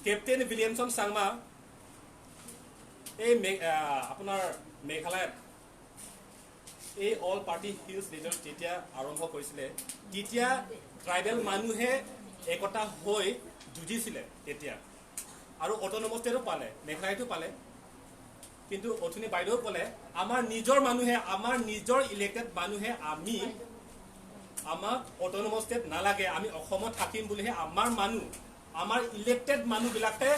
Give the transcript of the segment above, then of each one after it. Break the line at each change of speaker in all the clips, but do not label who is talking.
Captain Williamson Changma এই আপোনাৰ মেঘালয়ত এই অল পাৰ্টি হিলছ লিডাৰ্ছ যেতিয়া আৰম্ভ কৰিছিলে, তেতিয়া ট্ৰাইবেল মানুহে একতা হৈ যুঁজিছিলে তেতিয়া, আৰু অট'নমাছ ষ্টেটো পালে, মেঘালয়তো পালে। কিন্তু অথনি বাইদেউ ক'লে আমাৰ নিজৰ মানুহে, আমাৰ নিজৰ ইলেক্টেড মানুহে আমি আমাক অট'নমাছ ষ্টেট নালাগে, আমি অসমত থাকিম বুলিহে আমাৰ মানুহ, আমাৰ ইলেক্টেড মানুহবিলাকে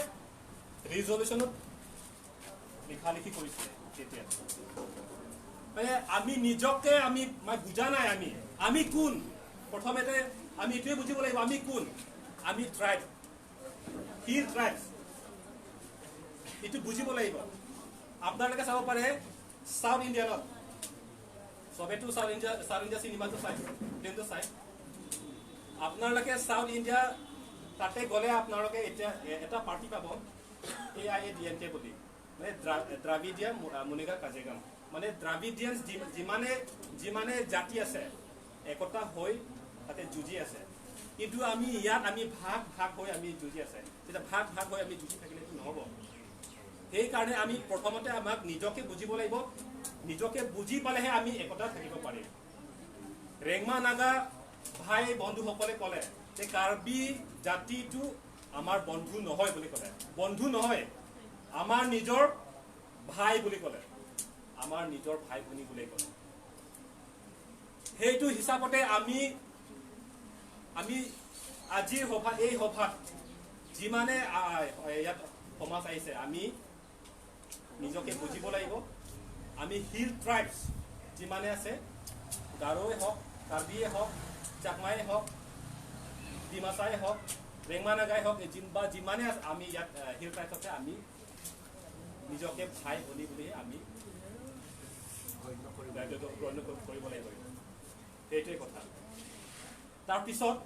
ৰিজলিউশ্যনত লিখা লিখি কৰিছিলে তেতিয়া। মানে আমি নিজকে আমি মানে বুজা নাই আমি আমি কোন। প্ৰথমতে আমি এইটোৱে বুজিব লাগিব আমি কোন। আমি ট্ৰাইব, হিল ট্ৰাইবছ, এইটো বুজিব লাগিব। আপোনালোকে চাব পাৰে চাউথ ইণ্ডিয়ানত চবেতো চাউথ ইণ্ডিয়া চিনেমাটো চাই, ফিল্মটো চাই। আপোনালোকে চাউথ ইণ্ডিয়া তাতে গ'লে আপোনালোকে এতিয়া এটা পাৰ্টি পাব, এআইএডিএমকে বুলি, মানে দ্ৰাবিডিয়া মুনেত্ৰা কাঝাগাম। মানে দ্ৰাবিডিয়ান যিমানে যিমানে জাতি আছে একতা হৈ তাতে যুঁজি আছে। কিন্তু আমি ইয়াত আমি ভাগ ভাগ হৈ আমি যুঁজি আছে। তেতিয়া ভাগ ভাগ হৈ আমি যুঁজি থাকিলেতো নহ'ব। সেইকাৰণে আমি প্ৰথমতে আমাক নিজকে বুজিব লাগিব। নিজকে বুজি পালেহে আমি একতা থাকিব পাৰিম। ৰেংমা নাগা ভাই বন্ধুসকলে ক'লে যে কাৰ্বি জাতিটো আমাৰ বন্ধু নহয় বুলি ক'লে। বন্ধু নহয়, আমাৰ নিজৰ ভাই বুলি ক'লে, আমাৰ নিজৰ ভাই ভনী বুলি ক'লে। সেইটো হিচাপতে আমি আমি আজিৰ সভা, এই সভাত যিমানে ইয়াত সমাজ আহিছে, আমি নিজকে বুজিব লাগিব। আমি হিল ট্ৰাইবছ যিমানে আছে, গাৰোই হওক, কাৰ্বিয়ে হওক, চাকমাই হওক, ডিমাচাই হওক, ৰেংমা নাগাই হওক, বা যিমানে আছে, আমি ইয়াত হিল ট্ৰাইবছ আছে, আমি নিজকে ভাই ভনী বুলি আমি গণ্য কৰিব লাগিব। সেইটোৱে কথা। তাৰপিছত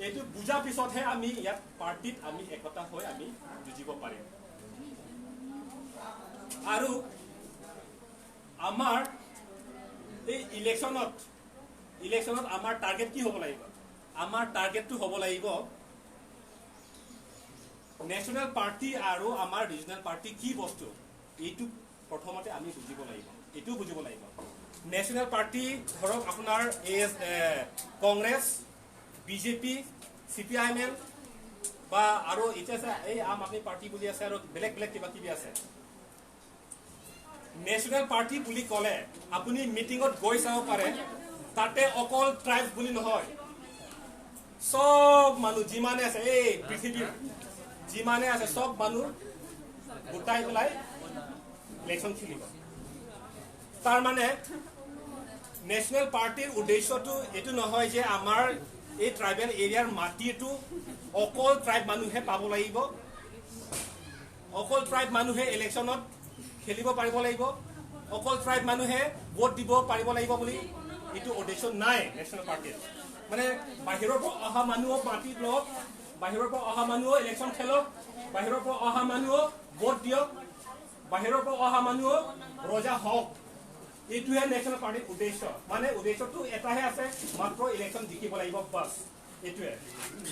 এইটো বুজাৰ পিছতহে আমি ইয়াত পাৰ্টিত আমি একতা হৈ আমি যুঁজিব পাৰিম। আৰু আমাৰ এই ইলেকশ্যনত আমাৰ টাৰ্গেট কি হ'ব লাগিব? আমাৰ টাৰ্গেটটো হ'ব লাগিব নেশ্যনেল পাৰ্টি আৰু আমাৰ ৰিজনেল পাৰ্টি কি বস্তু, এইটো প্ৰথমতে আমি বুজিব লাগিব। এইটোও বুজিব লাগিব। নেশ্যনেল পাৰ্টি ধৰক আপোনাৰ এই কংগ্ৰেছ, বিজেপি, চিপিআইএমএল বা আৰু এতিয়া আছে এই আম আদমি পাৰ্টি বুলি আছে, আৰু বেলেগ বেলেগ কিবা কিবি আছে। নেশ্যনেল পাৰ্টি বুলি ক'লে আপুনি মিটিঙত গৈ চাব পাৰে, তাতে অকল ট্ৰাইব বুলি নহয়, চব মানুহ যিমানে আছে, এই পৃথিৱীৰ যিমানে আছে, চব মানুহ গোটাই পেলাই ইলেকশ্যন খেলিব। তাৰমানে নেশ্যনেল পাৰ্টিৰ উদ্দেশ্যটো এইটো নহয় যে আমাৰ এই ট্ৰাইবেল এৰিয়াৰ মাটিটো অকল ট্ৰাইব মানুহে পাব লাগিব, অকল ট্ৰাইব মানুহে ইলেকশ্যনত খেলিব পাৰিব লাগিব, অকল ট্ৰাইব মানুহে ভোট দিব পাৰিব লাগিব বুলি এইটো উদ্দেশ্য নাই নেশ্যনেল পাৰ্টিৰ। মানে বাহিৰৰ পৰা অহা মানুহক মাটি লওক, বাহিৰৰ পৰা অহা মানুহো ইলেকশ্যন খেলক, বাহিৰৰ পৰা অহা মানুহক ভোট দিয়ক, বাহিৰৰ পৰা অহা মানুহক ৰজা হওক, এইটোহে নেশ্যনেল পাৰ্টিৰ উদ্দেশ্য। মানে উদ্দেশ্যটো এটাহে আছে, মাত্ৰ ইলেকশ্যন জিকিব লাগিব, বাছ, এইটোৱে।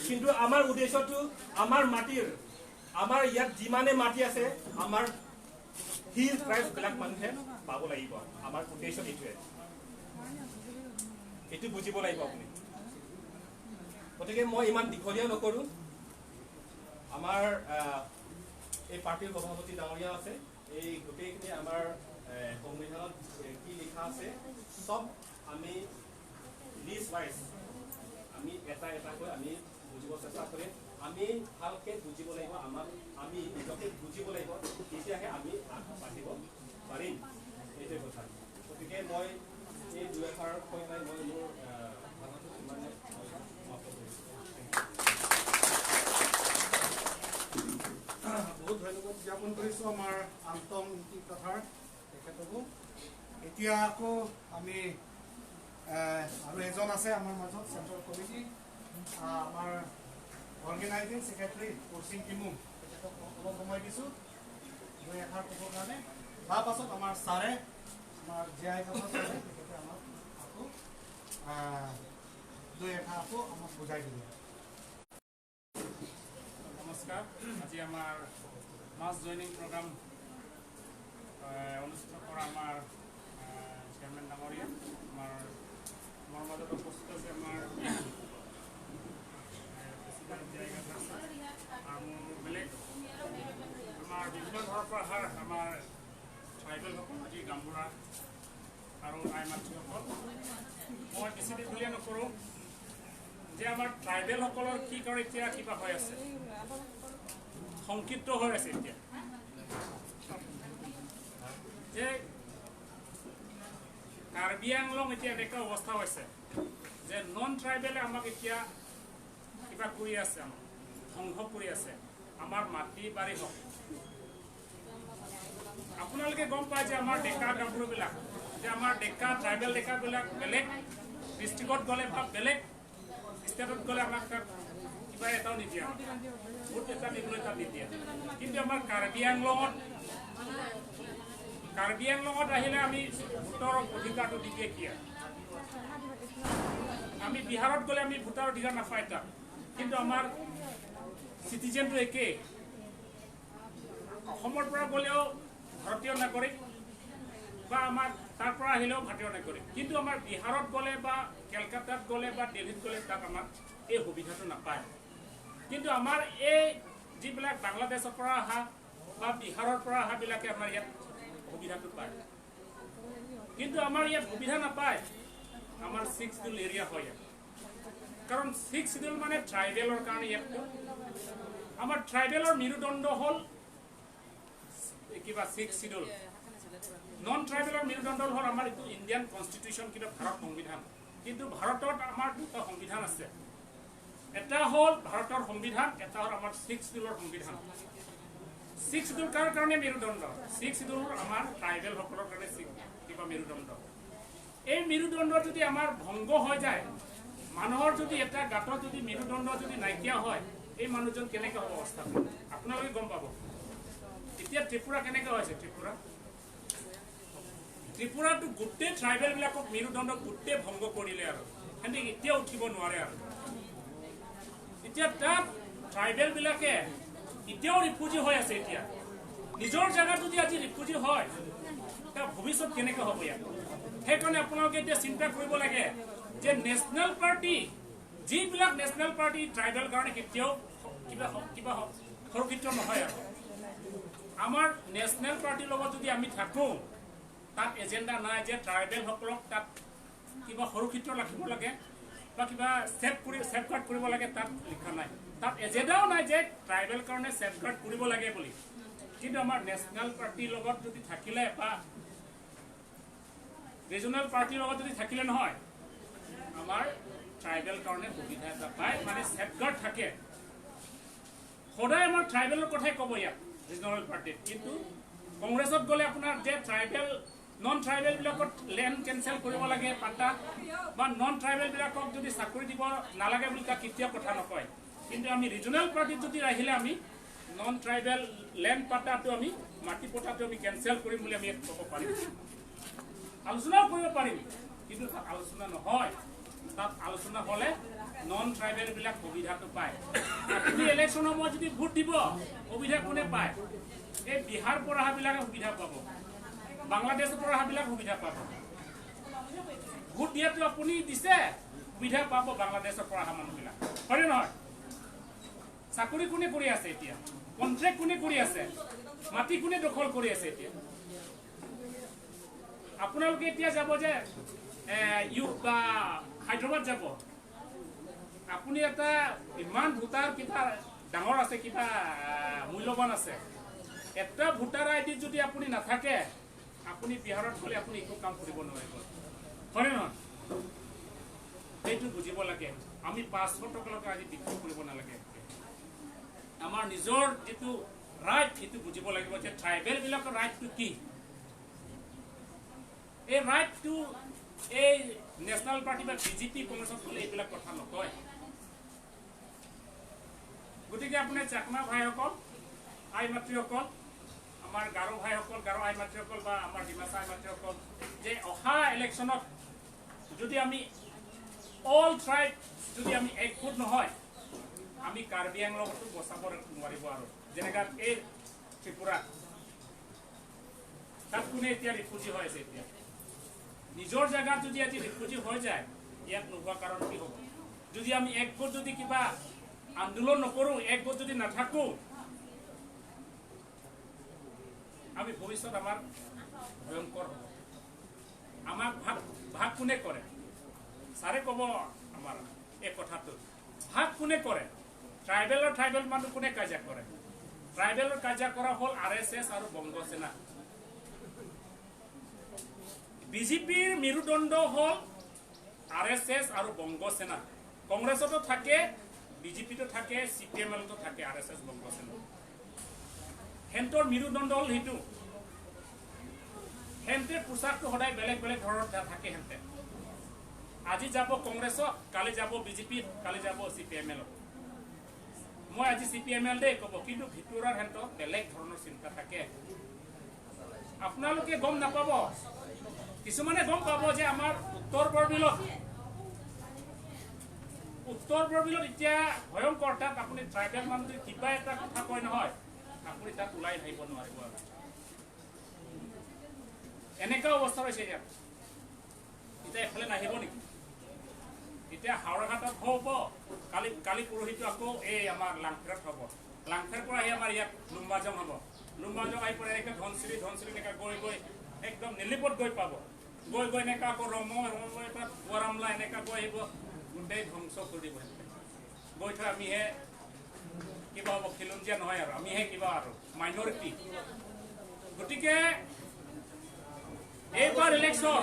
কিন্তু আমাৰ উদ্দেশ্যটো আমাৰ মাটিৰ, আমাৰ ইয়াত যিমানে মাটি আছে, আমাৰ হিল ট্ৰাইবছ বিলাক মানুহে পাব লাগিব। আমাৰ উদ্দেশ্য এইটোৱে। এইটো বুজিব লাগিব আপুনি। গতিকে মই ইমান দীঘলীয়া নকৰোঁ। আমাৰ এই পাৰ্টীৰ সভাপতি ডাঙৰীয়া আছে। এই গোটেইখিনি আমাৰ সংবিধানত কি লিখা আছে, চব আমি লিষ্ট ৱাইজ আমি এটা এটাকৈ আমি বুজিব চেষ্টা কৰিম। আমি ভালকে বুজিব লাগিব, আমাক আমি নিজকে বুজিব লাগিব, তেতিয়াহে আমি আগবাঢ়িব পাৰিম। এইটোৱে কথা। গতিকে মই এই দুই এষাৰ কৈ পেলাই মই মোৰ ভাষণটো ইমানে সমাপ্ত কৰিছোঁ।
বহুত ধন্যবাদ জ্ঞাপন কৰিছোঁ আমাৰ আন্তং ইংতি কথাৰ তেখেতকো। এতিয়া আকৌ আমি আৰু এজন আছে আমাৰ মাজত, চেণ্ট্ৰেল কমিটি আমাৰ অৰ্গেনাইজিং ছেক্ৰেটাৰী কৌশিং কিমুং, তেখেতক অলপ সময় দিছোঁ দুই এষাৰ ক'বৰ কাৰণে। তাৰপাছত আমাৰ ছাৰে, আমাৰ জীয়াই থকা ছাৰে, তেখেতে আমাক আকৌ দুই এষাৰ আকৌ আমাক বুজাই দিব।
নমস্কাৰ। আজি আমাৰ মাছ জইনিং প্ৰগ্ৰাম অনুষ্ঠিত কৰা আমাৰ চেয়াৰমেন ডাঙৰীয়া, আমাৰ মাজত উপস্থিত আছে আমাৰ প্ৰেচিডেণ্ট আৰু বেলেগ আমাৰ বিভিন্ন ঘৰৰ পৰা অহা আমাৰ ট্ৰাইবেলসকল, আজি গামবুঢ়া আৰু আই মাতৃসকল। মই বেছি দীঘলীয়া নকৰোঁ যে আমাৰ ট্ৰাইবেলসকলৰ কি কৰে এতিয়া কিবা হৈ আছে, সংকীৰ্ণ হৈ আছে এতিয়া যে কাৰ্বি আংলং এতিয়া এনেকুৱা অৱস্থা হৈছে যে নন ট্ৰাইবেলে আমাক এতিয়া কিবা কৰি আছে, আমাক ধ্বংস কৰি আছে, আমাৰ মাটি বাৰী হওক। আপোনালোকে গম পায় যে আমাৰ ডেকা গাভৰুবিলাক, যে আমাৰ ডেকা ট্ৰাইবেল ডেকাবিলাক বেলেগ ডিষ্ট্ৰিক্টত গ'লে বা বেলেগ ষ্টেটত গ'লে আমাক তাত কিবা এটাও নিদিয়ে, ভোট এটা দিবলৈ তাত নিদিয়ে। কিন্তু আমাৰ কাৰ্বি আংলঙত আহিলে আমি ভোটৰ অধিকাৰটো নিদিয়ে। কিয়? আমি বিহাৰত গ'লে আমি ভোটাৰ অধিকাৰ নাপায় তাত, কিন্তু আমাৰ চিটিজেনটো একেই। অসমৰ পৰা গ'লেও ভাৰতীয় নাগৰিক বা আমাৰ তাৰ পৰা আহিলেও ভাৰতীয় নাগৰিক, কিন্তু আমাৰ বিহাৰত গ'লে বা কেলকাতাত গ'লে বা দিল্লীত গ'লে তাত আমাক এই সুবিধাটো নাপায়। কিন্তু আমাৰ এই যিবিলাক বাংলাদেশৰ পৰা অহা বা বিহাৰৰ পৰা অহাবিলাকে আমাৰ ইয়াত সুবিধাটো পায়, কিন্তু আমাৰ ইয়াত সুবিধা নাপায়। আমাৰ ছিক্স চিডিউল এৰিয়া হয় ইয়াত, কাৰণ ছিক্স চিডিউল মানে ট্ৰাইবেলৰ কাৰণে। ইয়াত আমাৰ ট্ৰাইবেলৰ মেৰুদণ্ড হ'ল কিবা ছিক্স চিডিউল, নন ট্ৰাইবেলৰ মেৰুদণ্ড হ'ল আমাৰ এইটো ইণ্ডিয়ান কনষ্টিটিউশ্যন, কিন্তু ভাৰত সংবিধান। কিন্তু ভাৰতত আমাৰ দুটা সংবিধান আছে, এটা হ'ল ভাৰতৰ সংবিধান, এটা হ'ল আমাৰ ছিক্স চিডিউলৰ সংবিধান। ছিক্স চিডিউল কাৰ কাৰণে মেৰুদণ্ড? ছিক্স চিডিউল আমাৰ ট্ৰাইবেলসকলৰ কাৰণে কিবা মেৰুদণ্ড। এই মেৰুদণ্ড যদি আমাৰ ভংগ হৈ যায়, মানুহৰ যদি এটা গাঁতত যদি মেৰুদণ্ড যদি নাইকিয়া হয়, এই মানুহজন কেনেকৈ হ'ব অৱস্থা আপোনালোকে গম পাব। এতিয়া ত্ৰিপুৰা কেনেকৈ হৈছে? ত্ৰিপুৰাটো গোটেই ট্ৰাইবেলবিলাকক মেৰুদণ্ড গোটেই ভংগ কৰিলে আৰু সিহঁতে এতিয়া উঠিব নোৱাৰে। আৰু এতিয়া তাত ট্ৰাইবেলবিলাকে এতিয়াও ৰিফিউজি হৈ আছে। এতিয়া নিজৰ জেগাত যদি আজি ৰিফিউজি হয়, তাৰ ভৱিষ্যত কেনেকৈ হ'ব ইয়াত? সেইকাৰণে আপোনালোকে এতিয়া চিন্তা কৰিব লাগে যে নেশ্যনেল পাৰ্টি, যিবিলাক নেশ্যনেল পাৰ্টি ট্ৰাইবেল কাৰণে কেতিয়াও কিবা কিবা সুৰক্ষিত নহয়। আৰু আমাৰ নেশ্যনেল পাৰ্টিৰ লগত যদি আমি থাকোঁ, তাত এজেণ্ডা নাই যে ট্ৰাইবেলসকলক তাত কিবা সুৰক্ষিত ৰাখিব লাগে বা কিবা ছেফগাৰ্ড কৰিব লাগে, তাত লিখা নাই। তাত এজেণ্ডাও নাই যে ট্ৰাইবেল কাৰণে ছেফগাৰ্ড কৰিব লাগে বুলি। কিন্তু আমাৰ নেশ্যনেল পাৰ্টিৰ লগত যদি থাকিলে বা ৰিজনেল পাৰ্টিৰ লগত যদি থাকিলে নহয়, আমাৰ ট্ৰাইবেল কাৰণে সুবিধা এটা পায়, মানে ছেফগাৰ্ড থাকে। সদায় আমাৰ ট্ৰাইবেলৰ কথাই ক'ব ইয়াত ৰিজনেল পাৰ্টিত। কিন্তু কংগ্ৰেছত গ'লে আপোনাৰ যে ট্ৰাইবেল, নন ট্ৰাইবেলবিলাকত লেণ্ড কেঞ্চেল কৰিব লাগে পাট্টা, বা নন ট্ৰাইবেলবিলাকক যদি চাকৰি দিব নালাগে বুলি তাক কেতিয়াও কথা নকয়। কিন্তু আমি ৰিজনেল পাৰ্টিত যদি আহিলে আমি নন ট্ৰাইবেল লেণ্ড পাট্টাটো, আমি মাটি পট্টাটো আমি কেঞ্চেল কৰিম বুলি আমি ইয়াত ক'ব পাৰিম, আলোচনাও কৰিব পাৰিম। কিন্তু তাত আলোচনা নহয়। তাত আলোচনা হ'লে নন ট্ৰাইবেলবিলাক সুবিধাটো পায়। আপুনি ইলেকশ্যনৰ সময়ত যদি ভোট দিব, সুবিধা কোনে পায়? এই বিহাৰ পৰা অহাবিলাকে সুবিধা পাব, বাংলাদেশৰ পৰা অহাবিলাক সুবিধা পাব। ভোট দিয়াটো আপুনি দিছে, সুবিধা পাব বাংলাদেশৰ পৰা অহা মানুহবিলাক, হয়নে নহয়? চাকৰি কোনে কৰি আছে এতিয়া? কণ্ট্ৰেক্ট কোনে কৰি আছে? মাটি কোনে দখল কৰি আছে এতিয়া? আপোনালোকে এতিয়া যাব যে ইউ বা হায়দৰাবাদ যাব, আপুনি এটা ইমান ভোটাৰ কিবা ডাঙৰ আছে, কিবা মূল্যৱান আছে, এটা ভোটাৰ আই ডিত যদি আপুনি নাথাকে, আপুনি বিহাৰত গ'লে আপুনি একো কাম কৰিব নোৱাৰিব, হয়নে নহয়? সেইটো বুজিব লাগে। আমি 500 টকালৈকে আজি বিক্ৰী কৰিব নালাগে। আমাৰ নিজৰ যিটো ৰাইট, সেইটো বুজিব লাগিব যে ট্ৰাইবেলবিলাকৰ ৰাইটটো কি। এই ৰাইটটো এই নেশ্যনেল পাৰ্টি বা বিজেপি, কংগ্ৰেছত গ'লে এইবিলাক কথা নকয়। গতিকে আপোনাৰ চাকমা ভাইসকল, আই মাতৃসকল, আমাৰ গাৰো ভাইসকল, গাৰো আই মাতৃসকল বা আমাৰ ডিমাচা আই মাতৃসকল, যে অহা ইলেকশ্যনত যদি আমি অল ট্ৰাইব যদি আমি একগোট নহয়, আমি কাৰ্বি আংলঙতো বচাব নোৱাৰিব। আৰু যেনেকা এই ত্ৰিপুৰা, তাত কোনে এতিয়া ৰিফিউজি হৈ আছে? এতিয়া নিজৰ জেগাত যদি আজি ৰিফিউজি হৈ যায়, ইয়াত নোহোৱা কাৰণ কি হ'ব? যদি আমি একগোট যদি কিবা আন্দোলন নকৰোঁ, একগোট যদি নাথাকোঁ, আমি ভৱিষ্যত আমাৰ ভয়ংকৰ হ'ব। আমাক ভাগ ভাগ কোনে কৰে? ছাৰে ক'ব আমাৰ এই কথাটো, ভাগ কোনে কৰে? ট্ৰাইবেলৰ ট্ৰাইবেল মানুহ কোনে কাজিয়া কৰে? ট্ৰাইবেলৰ কাজিয়া কৰা হ'ল RSS আৰু বংগ সেনা। বিজেপিৰ মেৰুদণ্ড হ'ল RSS আৰু বংগ সেনা। কংগ্ৰেছতো থাকে, বিজেপিতো থাকে, CPMLতো থাকে RSS Banga সেনা। সেহঁতৰ মেৰুদণ্ড হ'ল সেইটো। সেহঁতে পোচাকটো সদায় বেলেগ বেলেগ ধৰণৰ থাকে। সেহঁতে আজি যাব কংগ্ৰেছত, কালি যাব বিজেপিত, কালি যাব CPMLত। মই আজি CPML দেই ক'ব, কিন্তু ভিতৰৰ সেহঁতৰ বেলেগ ধৰণৰ চিন্তা থাকে। আপোনালোকে গম নাপাব, কিছুমানে গম পাব যে আমাৰ উত্তৰ বৰবিলত এতিয়া ভয়ংকৰ। তাত আপুনি ট্ৰাইবেল মানুহ যদি কিবা এটা কথা কয় নহয়, আপুনি তাত ওলাই আহিব নোৱাৰিব। আৰু এনেকুৱা অৱস্থা হৈছে ইয়াত। এতিয়া এফালে নাহিব নেকি? এতিয়া হাওৰাঘাটত হ'ব, কালি কালি পৰহিটো আকৌ এই আমাৰ লাংফেৰত হ'ব। লাংফেৰ পৰা আহি আমাৰ ইয়াত লুম্বাজং হ'ব। লুম্বাজং আহি পৰে এনেকৈ ধনশিৰি, ধনশিৰি এনেকৈ গৈ গৈ একদম নীলিপত গৈ পাব। গৈ গৈ এনেকৈ আকৌ ৰমৈ, ৰমৈ পৰা গোৱাৰামলা এনেকৈ গৈ আহিব, গোটেই ধ্বংস কৰি দিব। গৈ থৈ আমিহে কিবা হ'ব, খিলঞ্জীয়া নহয় আৰু আমিহে কিবা আৰু মাইনৰিটি। গতিকে এইবাৰ ইলেকশ্যন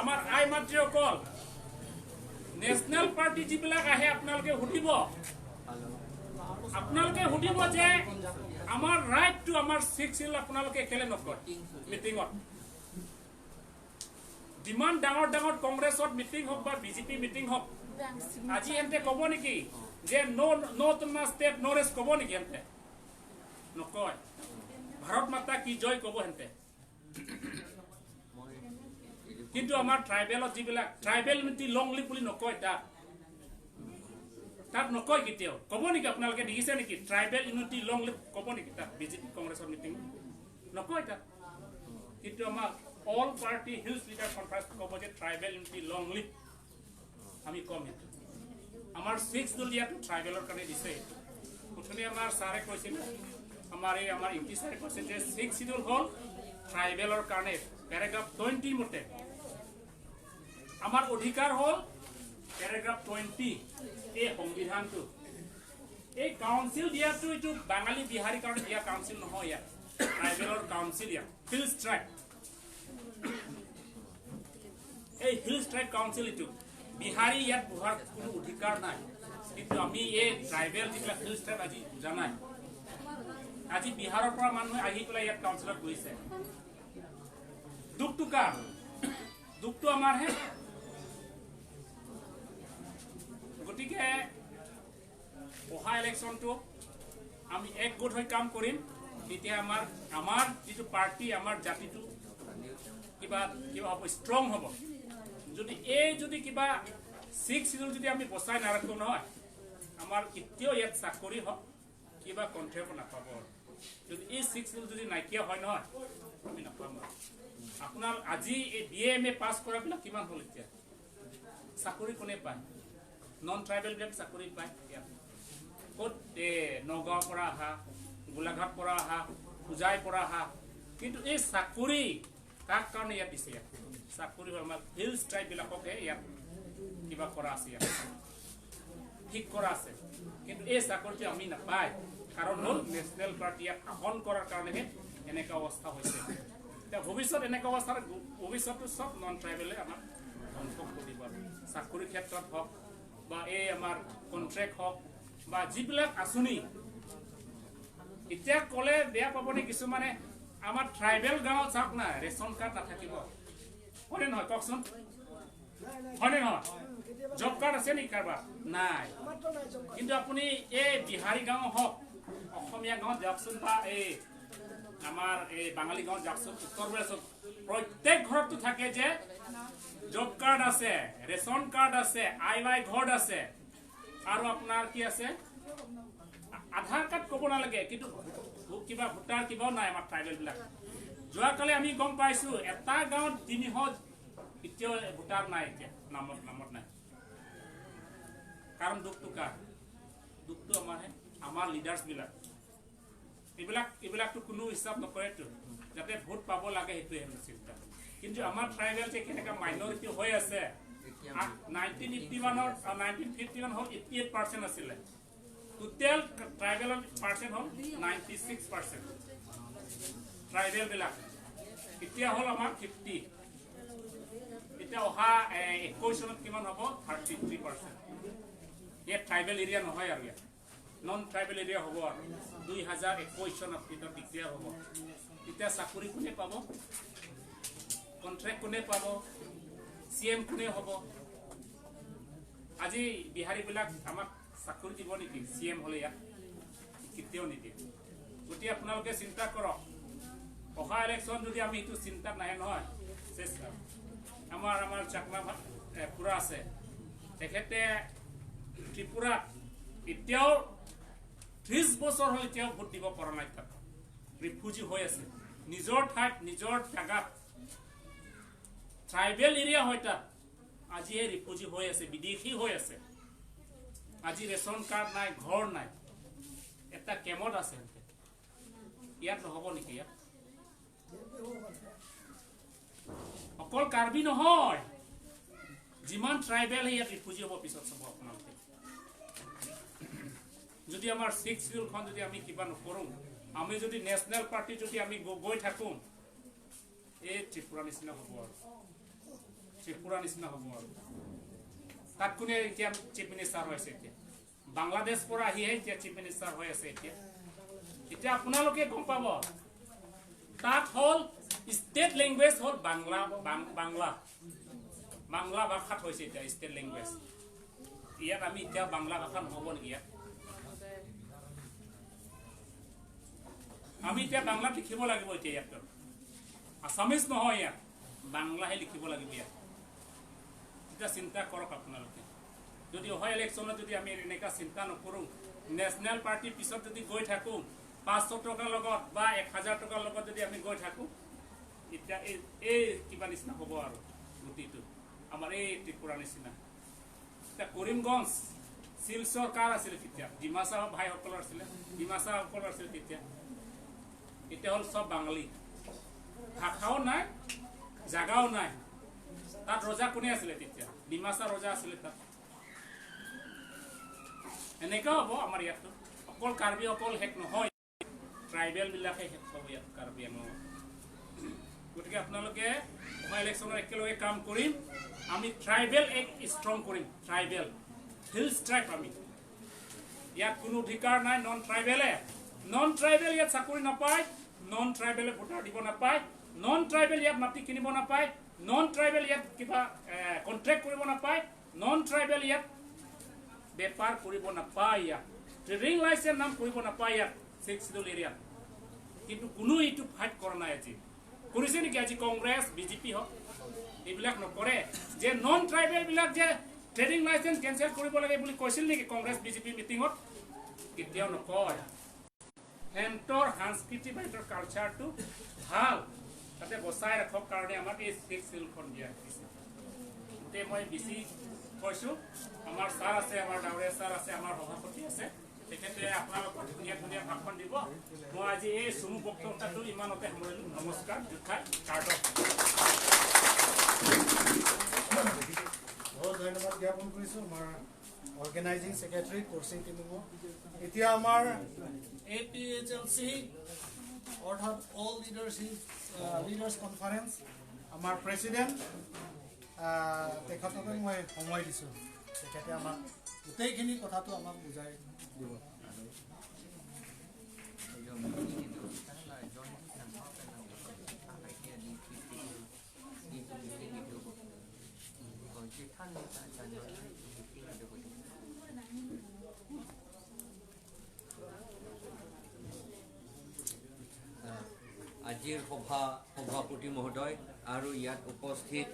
আমাৰ আই মাতৃসকল, নেশ্যনেল পাৰ্টি যিবিলাক আহে, আপোনালোকে সুধিব, আপোনালোকে সুধিব যে আমাৰ ৰাইটটো, আমাৰ ছিক্স হিল আপোনালোকে কেলে নকয় মিটিঙত? যিমান ডাঙৰ ডাঙৰ কংগ্ৰেছত মিটিং হওক বা বিজেপি মিটিং হওক, আজি এন্তে ক'ব নেকি যে ন' তোমাৰ ষ্টেট ন' ৰেষ্ট ক'ব নেকি? এন্তে নকয়। ভাৰত মাতা কি জয় ক'ব হেন্তে। কিন্তু আমাৰ ট্ৰাইবেলত যিবিলাক ট্ৰাইবেল ইউনিটি লং লিভ বুলি নকয়, তাত তাত নকয় কেতিয়াও। ক'ব নেকি? আপোনালোকে দেখিছে নেকি ট্ৰাইবেল ইউনিটি লং লিভ ক'ব নেকি তাত বিজেপি কংগ্ৰেছৰ মিটিং? নকয় তাত। কিন্তু আমাৰ all party hills leader conference ক'ব যে ট্ৰাইবেল ইউনিটি লং লিভ। আমি ক'ম সেইটো। আমাৰ ছিক্স দলীয়াটো ট্ৰাইবেলৰ কাৰণে দিছে। প্ৰথমে আমাৰ ছাৰে কৈছিলে, আমাৰ এই আমাৰ ইংটি ছাৰে কৈছে যে ছিক্স চিডিউল হ'ল ট্ৰাইবেলৰ কাৰণে পেৰাগ্ৰাফ 20 মতে আমাৰ অধিকাৰ হ'ল পেৰাগ্ৰাফ 20 এই সংবিধানটো। এই কাউন্সিল দিয়াটো এইটো বাঙালী বিহাৰীৰ কাৰণে দিয়া কাউন্সিল নহয়, ইয়াত ট্ৰাইবেলৰ কাউন্সিল, ইয়াত হিলছ ট্ৰাইব, এই হিলছ ট্ৰাইব কাউন্সিল এইটো। বিহাৰী ইয়াত বহাৰ কোনো অধিকাৰ নাই। কিন্তু আমি এই ট্ৰাইবেল যিবিলাক হিলছ ট্ৰাইব আজি বুজা নাই। আজি বিহাৰৰ পৰা মানুহে আহি পেলাই ইয়াত কাউন্সিলত বহিছে। দুখটো কাৰ? দুখটো আমাৰহে। গতিকে অহা ইলেকশ্যনটো আমি একগোট হৈ কাম কৰিম, তেতিয়া আমাৰ আমাৰ যিটো পাৰ্টি, আমাৰ জাতিটো কিবা কিবা হ'ব, ষ্ট্ৰং হ'ব। যদি এই যদি কিবা ছিক্স চিডিউল যদি আমি বচাই নাৰাখোঁ নহয়, আমাৰ কেতিয়াও ইয়াত চাকৰি হওক কিবা কণ্ট্ৰেক্ট নাপাব। যদি এই ছিক্স চিডিউল যদি নাইকিয়া হয় নহয়, আমি নাপাম। আপোনাৰ আজি এই BA MA পাছ কৰাবিলাক কিমান হ'ল এতিয়া? চাকৰি কোনে পায়? নন ট্ৰাইবেলবিলাক চাকৰি পায় ইয়াত। ক'ত? এই নগাঁৱৰ পৰা অহা, গোলাঘাট পৰা অহা, হোজাইৰ পৰা অহা। কিন্তু এই চাকৰি কাক কাৰণে ইয়াত দিছে? ইয়াত চাকৰি হ'ল আমাৰ হিলছ ট্ৰাইববিলাককহে ইয়াত কিবা কৰা আছে, ইয়াত ঠিক কৰা আছে। কিন্তু এই চাকৰিটো আমি নাপায়। কাৰণ হ'ল নেশ্যনেল পাৰ্টি ইয়াত শাসন কৰাৰ কাৰণেহে এনেকুৱা অৱস্থা হৈছে। এতিয়া ভৱিষ্যত এনেকুৱা অৱস্থাত ভৱিষ্যতটো চব নন ট্ৰাইবেলে আমাক ধ্বংস কৰিব। চাকৰিৰ ক্ষেত্ৰত হওক বা এই আমাৰ কণ্ট্ৰেক্ট হওক বা যিবিলাক আঁচনি। এতিয়া ক'লে বেয়া পাবনে কিছুমানে? আমাৰ ট্ৰাইবেল গাঁৱত চাওক না, ৰেচন কাৰ্ড নাথাকিব, হয়নে নহয় কওকচোন? হয়নে নহয়? জব কাৰ্ড আছে নেকি কাৰোবাৰ? নাই। কিন্তু আপুনি এই বিহাৰী গাঁও হওক, অসমীয়া গাঁৱত যাওকচোন, বা এই আমাৰ এই বাঙালী গাঁৱত যাওকচোন, উত্তৰ প্ৰদেশত প্ৰত্যেক ঘৰতো থাকে যে জব কাৰ্ড আছে, ৰেচন কাৰ্ড আছে, আই ৱাই ঘৰ আছে, আৰু আপোনাৰ কি আছে, আধাৰ কাৰ্ড ক'ব নালাগে, কিন্তু কিবা ভোটাৰ কিবাও নাই আমাৰ ট্ৰাইবেলবিলাক। যোৱাকালি আমি গম পাইছোঁ এটা গাঁৱত 300 এতিয়াও ভোটাৰ নাই, এতিয়া নামত নাই। কাৰণ দুখটো কাৰ? দুখটো আমাৰহে, আমাৰ লিডাৰ্ছবিলাক। এইবিলাকতো কোনো হিচাপ নকৰেতো, যাতে ভোট পাব লাগে সেইটোৱে চিন্তা। কিন্তু আমাৰ ট্ৰাইবেল যে কেনেকুৱা মাইনৰিটি হৈ আছে, 1951 1951 হ'ল 88% আছিলে, টোটেল ট্ৰাইবেলৰ পাৰ্চেণ্ট হ'ল 96% ট্ৰাইবেলবিলাক। এতিয়া হ'ল আমাৰ 50। এতিয়া অহা 21 চনত কিমান হ'ব? 33%। ইয়াত ট্ৰাইবেল এৰিয়া নহয় আৰু, ইয়াত নন ট্ৰাইবেল এৰিয়া হ'ব আৰু 2021 চনত তেতিয়া ডিক্লেয়াৰ হ'ব। তেতিয়া চাকৰি কোনে পাব, কণ্ট্ৰেক্ট কোনে পাব, চি এম কোনে হ'ব? আজি বিহাৰীবিলাক আমাক চাকৰি দিব নেকি চি এম হ'লে? ইয়াত কেতিয়াও নিদিয়ে। গতিকে আপোনালোকে চিন্তা কৰক, অহা ইলেকশ্যন যদি আমি সেইটো চিন্তাত নাহে নহয়, চেচ। আমাৰ আমাৰ চাকমা পুৰা আছে, তেখেতে ত্ৰিপুৰাত এতিয়াও 30 বছৰ হ'ল এতিয়াও ভোট দিব পৰা নাই, তাত ৰিফিউজি হৈ আছে নিজৰ ঠাইত, নিজৰ জেগাত, ট্ৰাইবেল এৰিয়া হয় তাত, আজিহে ৰিফিউজি হৈ আছে, বিদেশী হৈ আছে। আজি ৰেচন কাৰ্ড নাই, ঘৰ নাই, এটা কেমত আছে। ইয়াত নহ'ব নেকি? ইয়াত অকল কাৰ্বি নহয়, যিমান ট্ৰাইবেল ইয়াত ৰিফিউজি হ'ব পিছত চাব আপোনালোকে। যদি আমাৰ 6 শিডিউলখন যদি আমি কিবা নকৰোঁ, আমি যদি নেশ্যনেল পাৰ্টি যদি আমি গৈ থাকোঁ, এই ত্ৰিপুৰা নিচিনা হ'ব আৰু, ত্ৰিপুৰা নিচিনা হ'ব আৰু। তাত কোনে এতিয়া চিফ মিনিষ্টাৰ হৈ আছে? এতিয়া বাংলাদেশ পৰা আহিহে এতিয়া চিফ মিনিষ্টাৰ হৈ আছে। এতিয়া এতিয়া আপোনালোকে গম পাব, তাত হ'ল ষ্টেট লেংগুৱেজ হ'ল বাংলা, বাংলা বাংলা ভাষাত হৈছে এতিয়া ষ্টেট লেংগুৱেজ। ইয়াত আমি এতিয়া বাংলা ভাষা নহ'ব নেকি? ইয়াত আমি এতিয়া বাংলাত লিখিব লাগিব। এতিয়া ইয়াত আছামিজ নহয়, ইয়াত বাংলাহে লিখিব লাগিব ইয়াত। তেতিয়া চিন্তা কৰক আপোনালোকে, যদি অহা ইলেকশ্যনত যদি আমি এনেকুৱা চিন্তা নকৰোঁ, নেশ্যনেল পাৰ্টিৰ পিছত যদি গৈ থাকোঁ, 500 টকাৰ লগত বা 1000 টকাৰ লগত যদি আমি গৈ থাকোঁ, এতিয়া এই কিবা নিচিনা হ'ব আৰু গুটিটো আমাৰ এই ত্ৰিপুৰা নিচিনা। এতিয়া কৰিমগঞ্জ শিলচৰ কাৰ আছিলে তেতিয়া? ডিমাচা ভাইসকলৰ আছিলে, ডিমাচাসকলৰ আছিলে তেতিয়া। এতিয়া হ'ল চব বাঙালী, ভাষাও নাই, জাগাও নাই। তাত ৰজা কোনে আছিলে তেতিয়া? ডিমাচা ৰজা আছিলে তাত। এনেকুৱাও হ'ব আমাৰ ইয়াতো, অকল কাৰ্বি অকল শেষ নহয়, ট্ৰাইবেলবিলাকে শেষ হ'ব ইয়াত কাৰ্বি আংলঙত। গতিকে আপোনালোকে অহা ইলেকশ্যনত একেলগে কাম কৰিম, আমি ট্ৰাইবেল এক ষ্ট্ৰং কৰিম, ট্ৰাইবেল হিলছ ট্ৰাইব আমি। ইয়াত কোনো অধিকাৰ নাই নন ট্ৰাইবেলে, নন ট্ৰাইবেল ইয়াত চাকৰি নাপায়, নন ট্ৰাইবেলে ভোটাৰ দিব নাপায়, নন ট্ৰাইবেল ইয়াত মাটি কিনিব নাপায়, নন ট্ৰাইবেল ইয়াত কিবা কণ্ট্ৰেক্ট কৰিব নাপায়, নন ট্ৰাইবেল ইয়াত বেপাৰ কৰিব নাপায়, ইয়াত ট্ৰেডিং লাইচেঞ্চ নাম কৰিব নাপায় ইয়াত 6 শিডিউল এৰিয়াত। কিন্তু কোনো এইটো ফাইট কৰা নাই। আজি কৰিছে নেকি? আজি কংগ্ৰেছ বিজেপি হওক এইবিলাক নকৰে। যে নন ট্ৰাইবেলবিলাক যে ট্ৰেডিং লাইচেঞ্চ কেঞ্চেল কৰিব লাগে বুলি কৈছিল নেকি কংগ্ৰেছ বিজেপি মিটিঙত? কেতিয়াও নকয়। সিহঁতৰ সাংস্কৃতিক বা সিহঁতৰ কালচাৰটো ভাল, তাতে বচাই ৰাখক কাৰণে আমাক এই 6 শিডিউলখন দিয়া হৈছে। গোটেই মই বেছি কৈছোঁ, আমাৰ ছাৰ আছে, আমাৰ ডাৱৰীয়া ছাৰ আছে, আমাৰ সভাপতি আছে, তেখেতে আপোনালোকৰ ধুনীয়া ধুনীয়া ভাষণ দিব। মই আজি এই চমু বক্তব্যটো ইমানতে সামৰিলোঁ। নমস্কাৰ, জোখাই কাৰ্ডক
বহুত ধন্যবাদ জ্ঞাপন কৰিছোঁ আমাৰ অৰ্গেনাইজিং ছেক্ৰেটাৰী কৌশিক টিমুঙক। এতিয়া আমাৰ APHLC অৰ্থাৎ অল লিডাৰ্ছ কনফাৰেন্স, আমাৰ প্ৰেচিডেণ্ট তেখেতকে মই সময় দিছোঁ, তেখেতে আমাক গোটেইখিনি কথাটো আমাক বুজাই দিব।
আজিৰ সভা সভাপতি মহোদয় আৰু ইয়াত উপস্থিত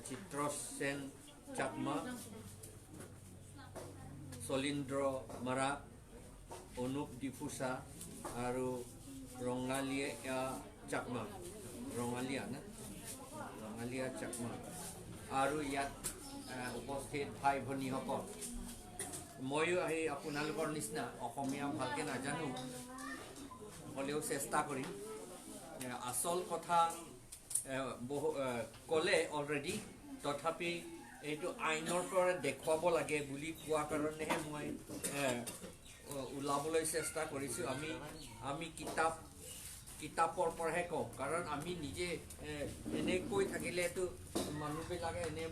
চিত্ৰসেন চাকমা, চলিন্দ্ৰ মাৰাক, অনুপ ডিফুচা আৰু ৰঙালীয়া চাকমা, ৰঙালীয়া না ৰঙালীয়া চাকমা আৰু ইয়াত উপস্থিত ভাই ভনীসকল, ময়ো সেই আপোনালোকৰ নিচিনা অসমীয়া ভালকৈ নাজানো, হ'লেও চেষ্টা কৰিম। আচল কথা বহু ক'লে অলৰেডি, তথাপি এইটো আইনৰ পৰা দেখুৱাব লাগে বুলি কোৱা কাৰণেহে মই ওলাবলৈ চেষ্টা কৰিছোঁ। আমি কিতাপৰ পৰাহে কওঁ, কাৰণ আমি নিজে এনেকৈ কৈ থাকিলেতো মানুহবিলাকে এনে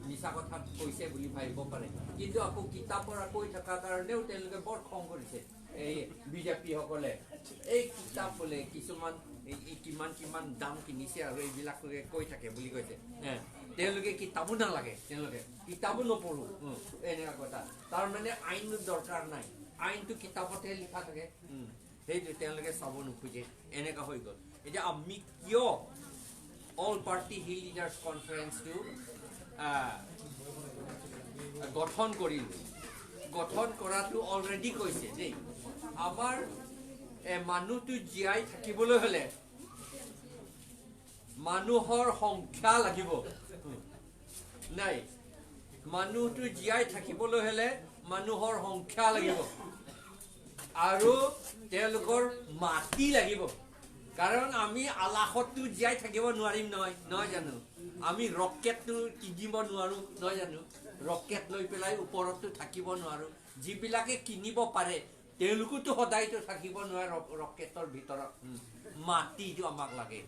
মিছা কথা কৈছে বুলি ভাবিব পাৰে, কিন্তু আকৌ কিতাপৰ পৰা কৈ থকাৰ কাৰণেও তেওঁলোকে বৰ খং কৰিছে এই বিজেপিসকলে। এই কিতাপ বোলে কিছুমান কিমান কিমান দাম কিনিছে আৰু এইবিলাক কৈ থাকে বুলি কৈছে। তেওঁলোকে কিতাপো নালাগে, তেওঁলোকে কিতাপো নপঢ়ো এনেকুৱা কথা। তাৰমানে আইন দৰকাৰ নাই, আইনটো কিতাপতহে লিখা থাকে, সেইটো তেওঁলোকে চাব নোখোজে, এনেকুৱা হৈ গ'ল। এতিয়া আমি কিয় অল পাৰ্টি হিল লিডাৰ্ছ কনফাৰেন্সটো গঠন কৰিলোঁ? গঠন কৰাটো অলৰেডি কৈছে দেই, আমাৰ মানুহটো জীয়াই থাকিবলৈ হ'লে মানুহৰ সংখ্যা লাগিব নাই, মানুহটো জীয়াই থাকিবলৈ হ'লে মানুহৰ সংখ্যা লাগিব আৰু তেওঁলোকৰ মাটি লাগিব। কাৰণ আমি আলাসতটো জীয়াই থাকিব নোৱাৰিম নহয়, নহয় জানো? আমি ৰকেটটো কিনিব নোৱাৰোঁ, নহয় জানো? ৰকেট লৈ পেলাই ওপৰততো থাকিব নোৱাৰোঁ। যিবিলাকে কিনিব পাৰে তেওঁলোকোতো সদায়তো থাকিব নোৱাৰে ৰকেটৰ ভিতৰত। মাটিটো আমাক লাগে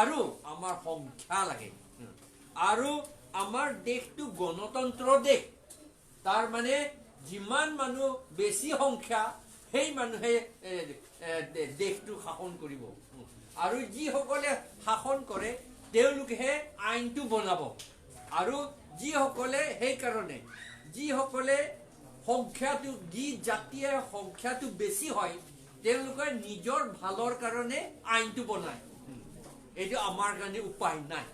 আৰু আমাৰ সংখ্যা লাগে আৰু আমাৰ দেশটো গণতন্ত্ৰ দেশ, তাৰ মানে যিমান মানুহ বেছি সংখ্যা সেই মানুহে দেশটো শাসন কৰিব আৰু যিসকলে শাসন কৰে তেওঁলোকেহে আইনটো বনাব। আৰু যিসকলে সেইকাৰণে যিসকলে সংখ্যাটো যি জাতিয়ে সংখ্যাটো বেছি হয় তেওঁলোকে নিজৰ ভালৰ কাৰণে আইনটো বনায়, এইটো আমাৰ কাৰণে উপায় নাই।